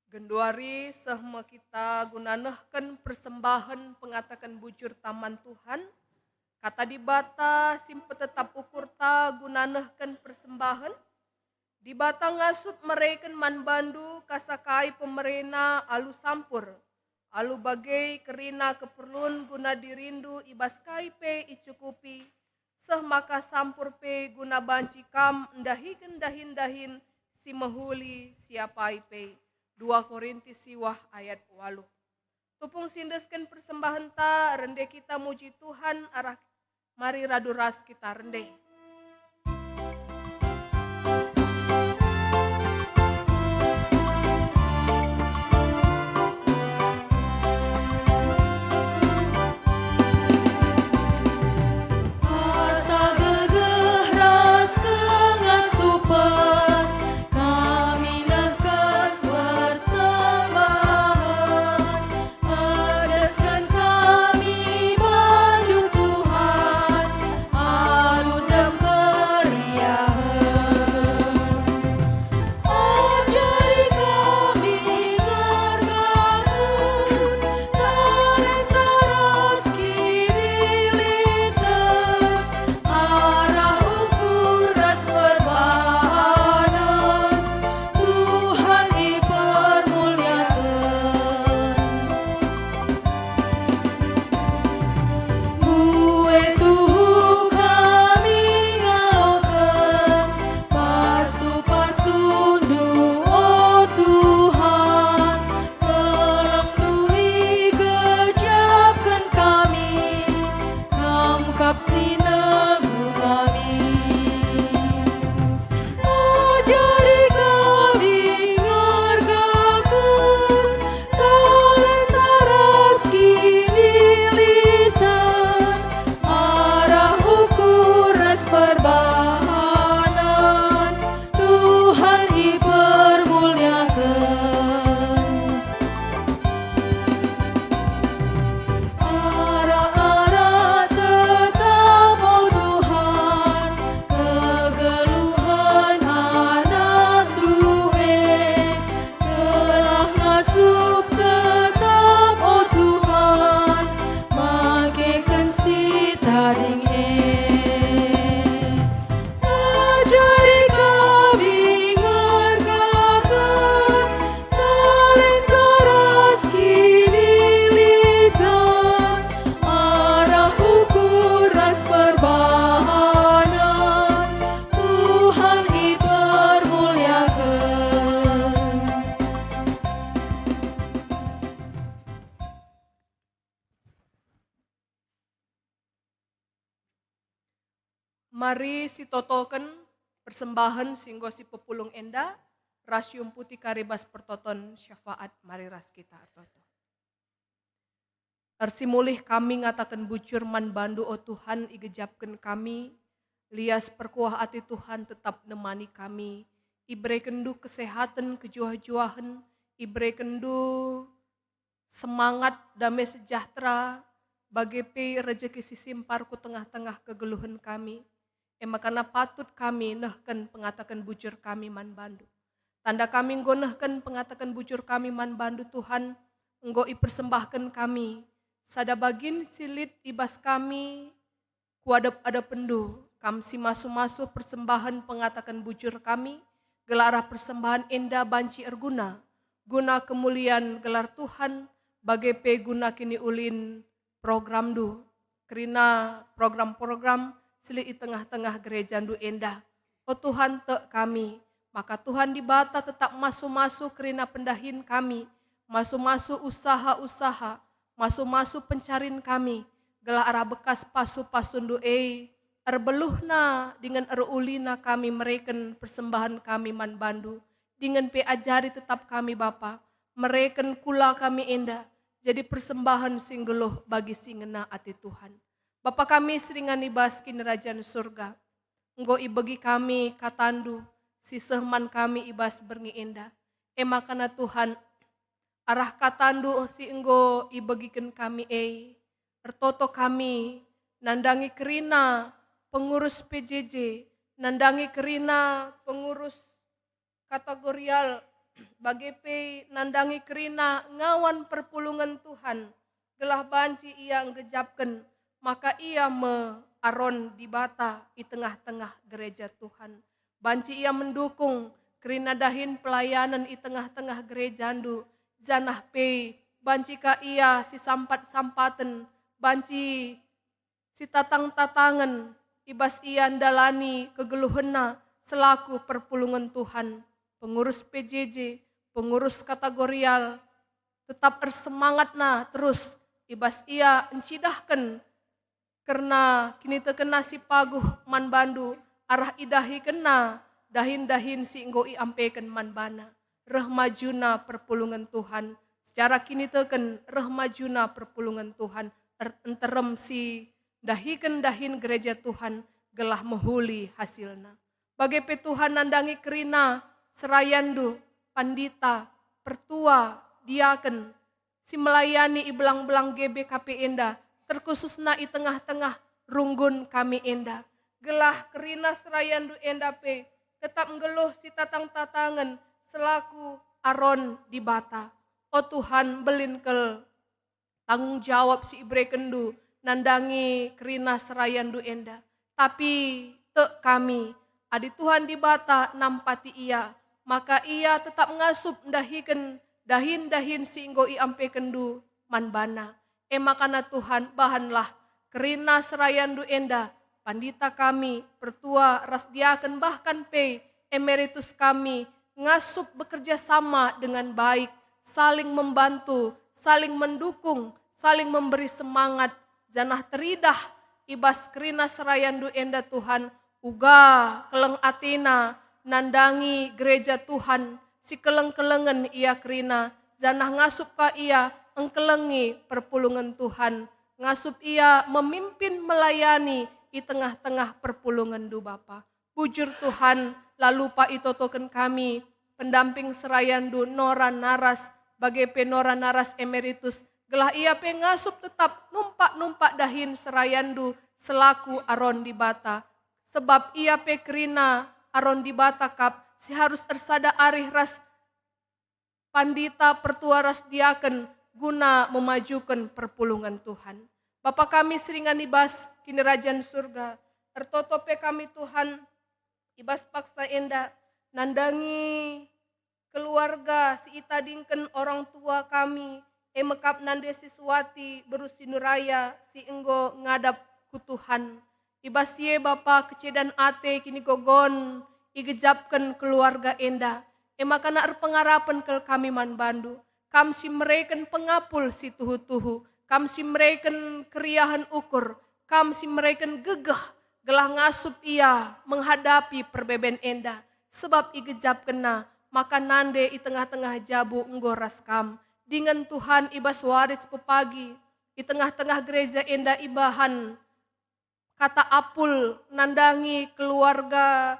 Genduari seh me kita guna nehken persembahen pengataken bujurta man Tuhan, Kata Dibata si mpetetap ukurta guna nehken persembahen. Dibata ngasup mereken man bandu kasakai pemerena alu sampur, alu bage kerina keperlun guna dirindu i bas kai pe icukupi, seh maka sampur pe guna banci kam ndahiken dahin-dahin si mehuli si apai pe. Dua Korinti siwah ayat waluh. Tupung si endesken persembahenta, rende kita muji Tuhan arah, mari radu ras kita rende. Asa gegeh ras kengasupen kami nehken persembahen. Endesken kami bandu Tuhan, alu dem keriahen. Ajari kami ngerkakun talenta ras kiniliten, arah ukur ras perbahanen Tuhan ipermuliaken. Mbue tuhu kami ngaloken pasu-pasuNdu, o Tuhan, kelengNdu igejapken kami, Kam kap si negu kami. Ajari kami ngerkakun talenta ras kiniliten, arah ukur ras perbahanen Tuhan ipermuliaken. Arah-arah tetap, o Tuhan, kegeluhen anakNdu e, gelah ngasup tetap, o Tuhan, makeken si tading e. Ajari kami ngerkakun talenta ras kiniliten, arah ukur ras perbahanen Tuhan ipermuliaken. Mari sitotoken persembahen si enggo sipepulung enda, ras siumputi kari bas pertoton syafaat. Mari ras kita ertoto. Ersimulih kami ngataken bujur man bandu, o Tuhan, igejapken kami. Lias perkuah ate Tuhan tetap nemani kami. IberekenNdu kesehaten, kejuah-juahen, iberekenNdu semangat, dame sejahtera, bage pe rejeki si simpar ku tengah-tengah kegeluhen kami. E maka na patut kami nehken pengataken bujur kami man bandu. Tanda kami enggo nehken pengataken bujur kami man bandu, Tuhan, enggo ipersembahken kami sada bagin si lit i bas kami, ku adep-adepndu, Kam si masu-masu persembahen pengataken bujur kami, gelah arah persembahen enda banci erguna, guna kemulian gelar Tuhan, bage pe guna kiniulin programndu, kerina program-program si lit i tengah-tengah gerejandu enda. O Tuhan, tek kami, maka Tuhan Dibata tetap masu-masu kerina pendahin kami, masu-masu usaha-usaha, masu-masu pencarin kami, gelah arah bekas pasu-pasundu e, erbeluhna dingen erulina kami mereken persembahen kami man bandu, dingen pe ajari tetap kami, Bapa, mereken kula kami enda jadi persembahen si nggeluh bagi si ngena ate Tuhan. Bapa kami si ringan i bas Kinirajan Surga, enggo ibegi kami katandu si seh man kami i bas berngi enda. E maka na Tuhan, arah katandu si enggo ibegiken kami e, ertoto kami nandangi kerina pengurus P J J, nandangi kerina pengurus kategorial, bage pe nandangi kerina ngawan perpulungen Tuhan, gelah banci ia nggejapken maka ia me Aron Dibata i tengah-tengah gereja Tuhan. Banci ia mendukung kerina dahin pelayanen i tengah-tengah gerejandu, janah pe banci ka ia sisampat-sampaten, banci sitatang-tatangen i bas ia ndalani kegeluhenna selaku perpulungen Tuhan, pengurus P J J, pengurus kategorial, tetap ersemangatna terus i bas ia ncidahken kerna kinitekenna si paguh man bandu arah idahikenna dahin-dahin si enggo iampeken man bana. Reh majuna perpulungen Tuhan, secara kiniteken reh majuna perpulungen Tuhan er-, nterem si ndahiken dahin gereja Tuhan gelah mehuli hasilna. Bage pe Tuhan nandangi kerina serayandu, pandita, pertua, diaken, si melayani i belang-belang G B K P enda, terkhususna i tengah-tengah runggun kami enda. Gelah kerina serayandu enda pe tetap nggeluh sitatang-tatangen selaku Aron Dibata. O Tuhan, mbelin kal tanggung jawab si iberekenndu nandangi kerina serayandu enda. Tapi tek kami, adi Tuhan Dibata nampati ia, maka ia tetap ngasup ndahiken dahin-dahin si enggo iampekenndu man bana. E makana Tuhan, bahanlah kerina serayandu enda, pandita kami, pertua ras diaken, bahkan pe emeritus kami, ngasup bekerja sama dengan baik, saling membantu, saling mendukung, saling memberi semangat, janah teridah i bas kerina serayandu enda, Tuhan, uga keleng atena nandangi gereja Tuhan, si keleng-kelengen ia kerina, janah ngasup ka ia engkelengi perpulungen Tuhan, ngasup ia memimpin melayani i tengah-tengah perpulungenndu, Bapa. Bujur Tuhan, la lupa itotoken kami pendamping serayandu Nora Naras, bage pe Nora Naras emeritus, gelah ia pe ngasup tetap numpak-numpak dahin serayandu selaku Aron Dibata. Sebab ia pe kerina Aron Dibata kap si harus ersada arih ras pandita, pertua ras diaken guna memajuken perpulungen Tuhan. Bapa kami si ringan i bas Kinirajan Surga, ertoto pe kami, Tuhan, i bas paksa enda nandangi keluarga si itadingken orang tua kami, e me kap nande si Suwati beru si Nuraya si enggo ngadap ku Tuhan. I bas si e, Bapa, kecedan ate, kinigogon igejapken keluarga enda. E maka erpengarapen kal kami man bandu. Kam si mereken pengapul si tuhu-tuhu, Kam si mereken keriahen ukur, Kam si mereken gegeh, gelah ngasup ia menghadapi perbeben enda. Sebab igejapkenna maka nande i tengah-tengah jabu enggo ras Kam. Dingen Tuhan, i bas wari si pepagi, i tengah-tengah gereja enda ibahan kata apul nandangi keluarga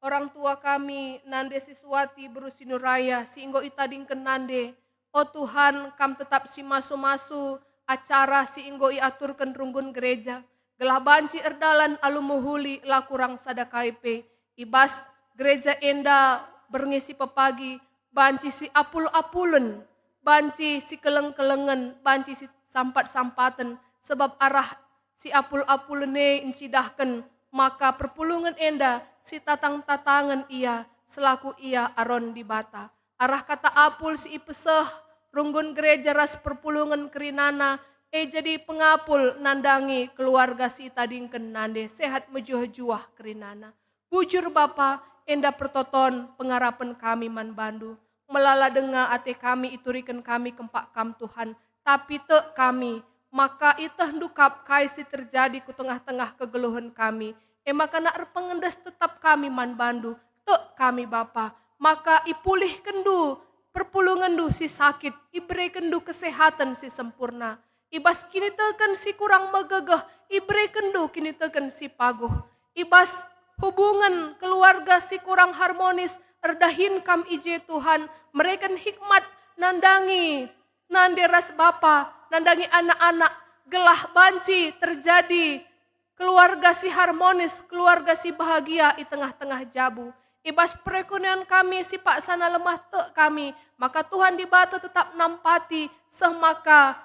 orang tua kami, nande si Suwati beru si Nuraya, si enggo itadingken nande. O Tuhan, Kam tetap si masu-masu acara si enggo iaturken runggun gereja, gelah banci erdalan alu mehuli, la kurang sada kai pe. I bas gereja enda berngi si pepagi, banci si apul-apulen, banci si keleng-kelengen, banci si sampat-sampaten, sebab arah si apul-apulen e ncidahken maka perpulungen enda si tatang-tatangen ia selaku ia Aron Dibata. Arah kata apul si ipeseh runggun gereja ras perpulungen kerinana, e jadi pengapul nandangi keluarga si itadingken nande, sehat mejuah-juah kerinana. Bujur Bapa, enda pertoton pengarapen kami man bandu. Melala denga ate kami ituriken kami kempak Kam, Tuhan, tapi tek kami, maka ietehndu kap kai si terjadi ku tengah-tengah kegeluhen kami. E maka erpengendes tetap kami man bandu, tek kami Bapa, maka ipulihkenndu perpulungenndu si sakit, iberekenndu kesehaten si sempurna. I bas kiniteken si kurang megegeh, iberekenndu kiniteken si paguh. I bas hubungen keluarga si kurang harmonis, erdahin Kam i je, Tuhan, mereken hikmat nandangi nande ras bapa, nandangi anak-anak, gelah banci terjadi keluarga si harmonis, keluarga si bahagia i tengah-tengah jabu. I bas perekonomian kami si paksana lemah tek kami, maka Tuhan Dibata tetap nampati seh maka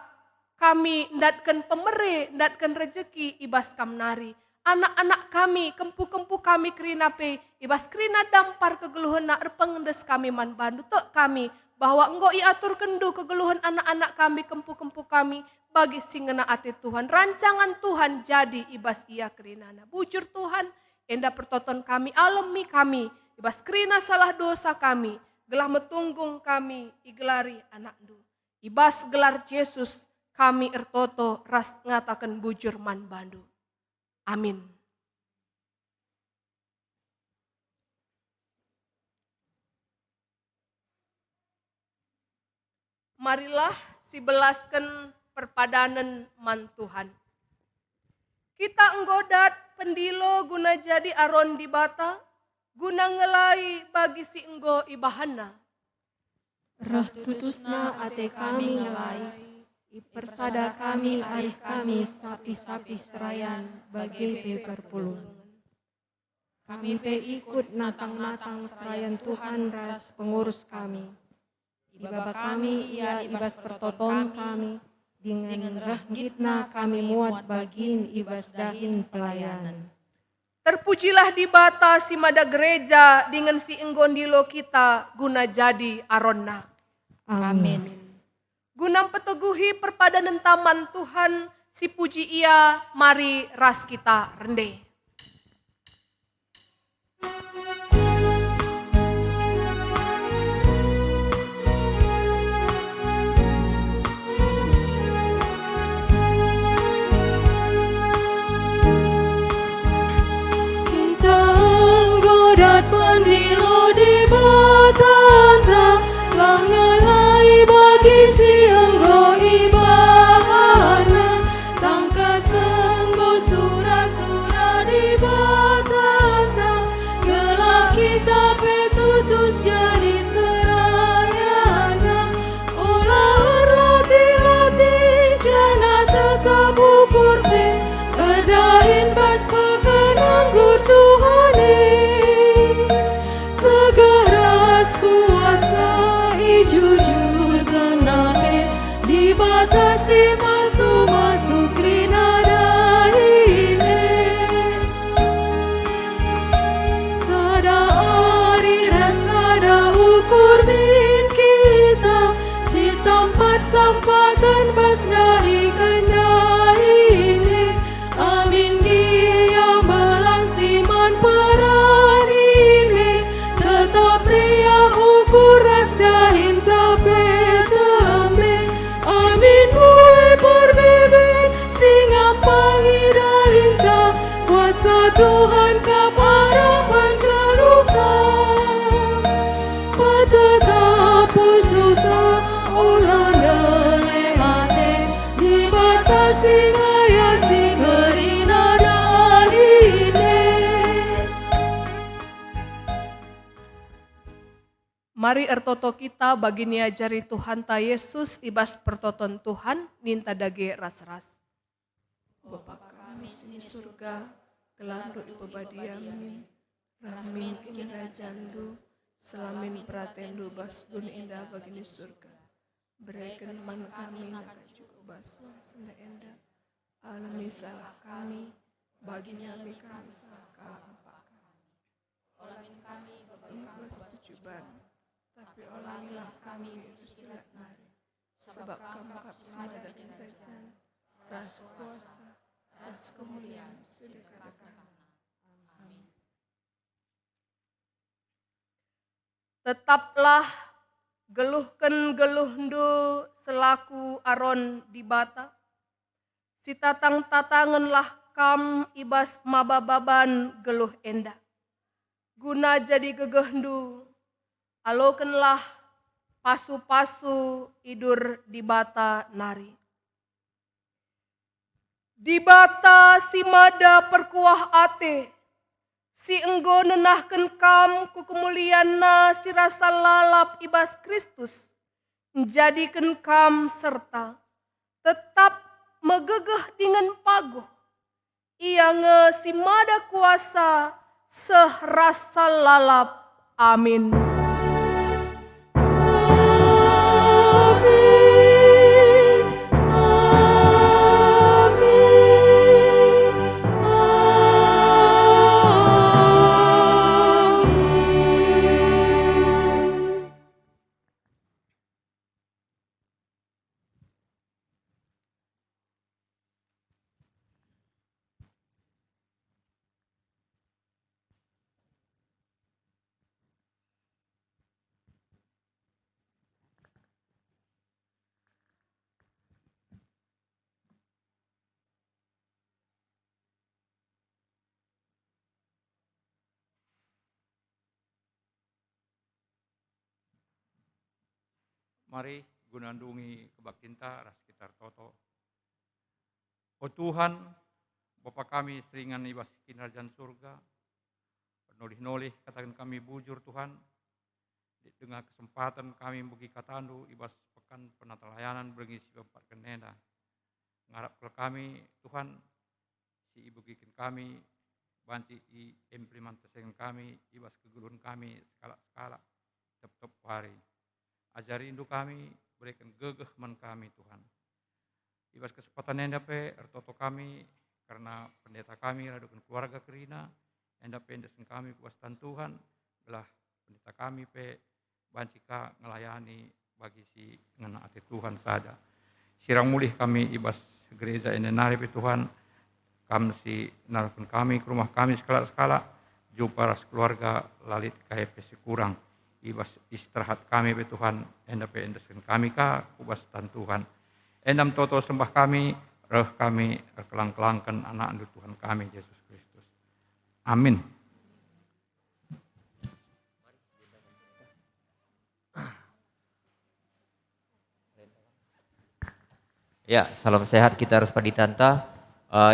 kami ndatken pemere, ndatken rejeki i bas Kam nari. Anak-anak kami, kempu-kempu kami kerina pe, i bas kerina dampar kegeluhenna erpengendes kami man bandu. Tek kami bahwa enggo iaturkenndu kegeluhen anak-anak kami, kempu-kempu kami, bagi si ngena ate Tuhan. Rancangan Tuhan jadi i bas ia kerinana. Bujur Tuhan, enda pertoton kami, alemi kami, i bas kerina salah dosa kami, gelah metunggung kami igelari anakndu. I bas gelar Jesus kami ertoto ras ngataken bujur man bandu. Amin. Marilah sibelasken perpadanen man Tuhan. Kita enggo dat pendilo guna jadi aron Dibata, guna ngelai bagi si enggo ibahanNa. Reh tutusna ate kami ngelai, ipersada kami arih kami sapih-sapih serayan bage pe perpulungen. Kami pe ikut natang-natang serayan Tuhan ras pengurus kami. Ibaba kami ia i bas pertoton kami, dingen reh nggitna kami muat bagin i bas dahin pelayanen. Terpujilah Dibata si mada gereja dingen si enggo ndilo kita guna jadi aronNa. Amin. Amin. Guna mpeteguhi perpadanenta man Tuhan, sipuji Ia, mari ras kita rende. Kita enggo dat pendilo Dibatanta, la ngelai bagi si enggo ibahanNa. Tangkas enggo sura-sura Dibatanta, gelah kita pe tutus jadi serayanNa. Ola erlatih-latih janah tetap ukur pe, erdahin bas peken anggur Tuhan e. Gegeh ras kuasa ijujurkenNa pe, Dibata si masu-masu kerina dahin e. Sada arih ras sada ukur min kita, sisampat-sampaten bas dahiken dahin e. Amin gia belang si man peran ini, tetap riah ukur ras dahinta pe tembe. Amin bue perbeben si ngampangi dalinta, kuasa Tuhan kap arapen geluhta. Petetap pusuhta, ola ndele ate, Dibata si ngayasi kerina dahin e. Mari ertoto kita bagi niajari Tuhanta Jesus i bas pertoton Tuhan, ninta dage ras-ras. Bapa kami si i Surga, gelarNdu ipebadia min, reh min kinirajanNdu, seh la min peratenNdu bas doni enda bagi i Surga. Bereken man kami nakajuku bas wari si enda. Alemi salah kami, bagi nge alemi kami salah kalak empak kami. Ola min kami bebengkang bas pecuban, tapi olangilah kami i bas si jahat nari. Sabap Kam kap si mada kinirajan, ras kuasa, ras kemulian si dekah-dekahna. Amin. Tetaplah geluhken geluhndu selaku aron Dibata. Sitatang-tatangenlah kam i bas maba-baban geluh enda. Guna jadi gegehndu, alokenlah pasu-pasu idur Dibata nari. Dibata si mada perkuah ate, si enggo nenahken kam ku kemulianNa si rasa lalap i bas Kristus, njadiken kam serta tetap megegeh dingen paguh. Ia nge si mada kuasa seh rasa lalap Amin. Mari guna ndungi kebaktinta ras kita ertoto. O Tuhan, Bapa kami si ringan i bas Kinirajan Surga, ernulih-nulih kataken kami bujur, Tuhan, lit denga kesempaten kami mbegi kataNdu i bas pekan penatalayanan berngi si peempatken enda. Ngarap kal kami, Tuhan, si ibegiken kami banci iimplementasiken kami i bas kegeluhen kami sekalak-sekalak tep-tep wari. AjariNdu kami, bereken gegeh man kami, Tuhan. I bas kesempatan enda pe ertoto kami kerna pendeta kami raduken keluarga kerina, enda pe endesken kami ku bas tan Tuhan, gelah pendeta kami pe banci ka ngelayani bagi si ngena ate Tuhan sada. Sirang mulih kami i bas gereja enda nari pe, Tuhan, Kam si nalken kami ku rumah kami sekalak-sekalak, jumpa ras keluarga, la lit kai pe si kurang. I bas istirahat kami pe, Tuhan, enda pe endesken kami ka ku bas tan Tuhan. Enda me toto sembah kami, reh kami erkelang-kelangken AnakNdu Tuhan kami, Jesus Kristus. Amin. Ya, salam sehat kita ras panditanta. Eh,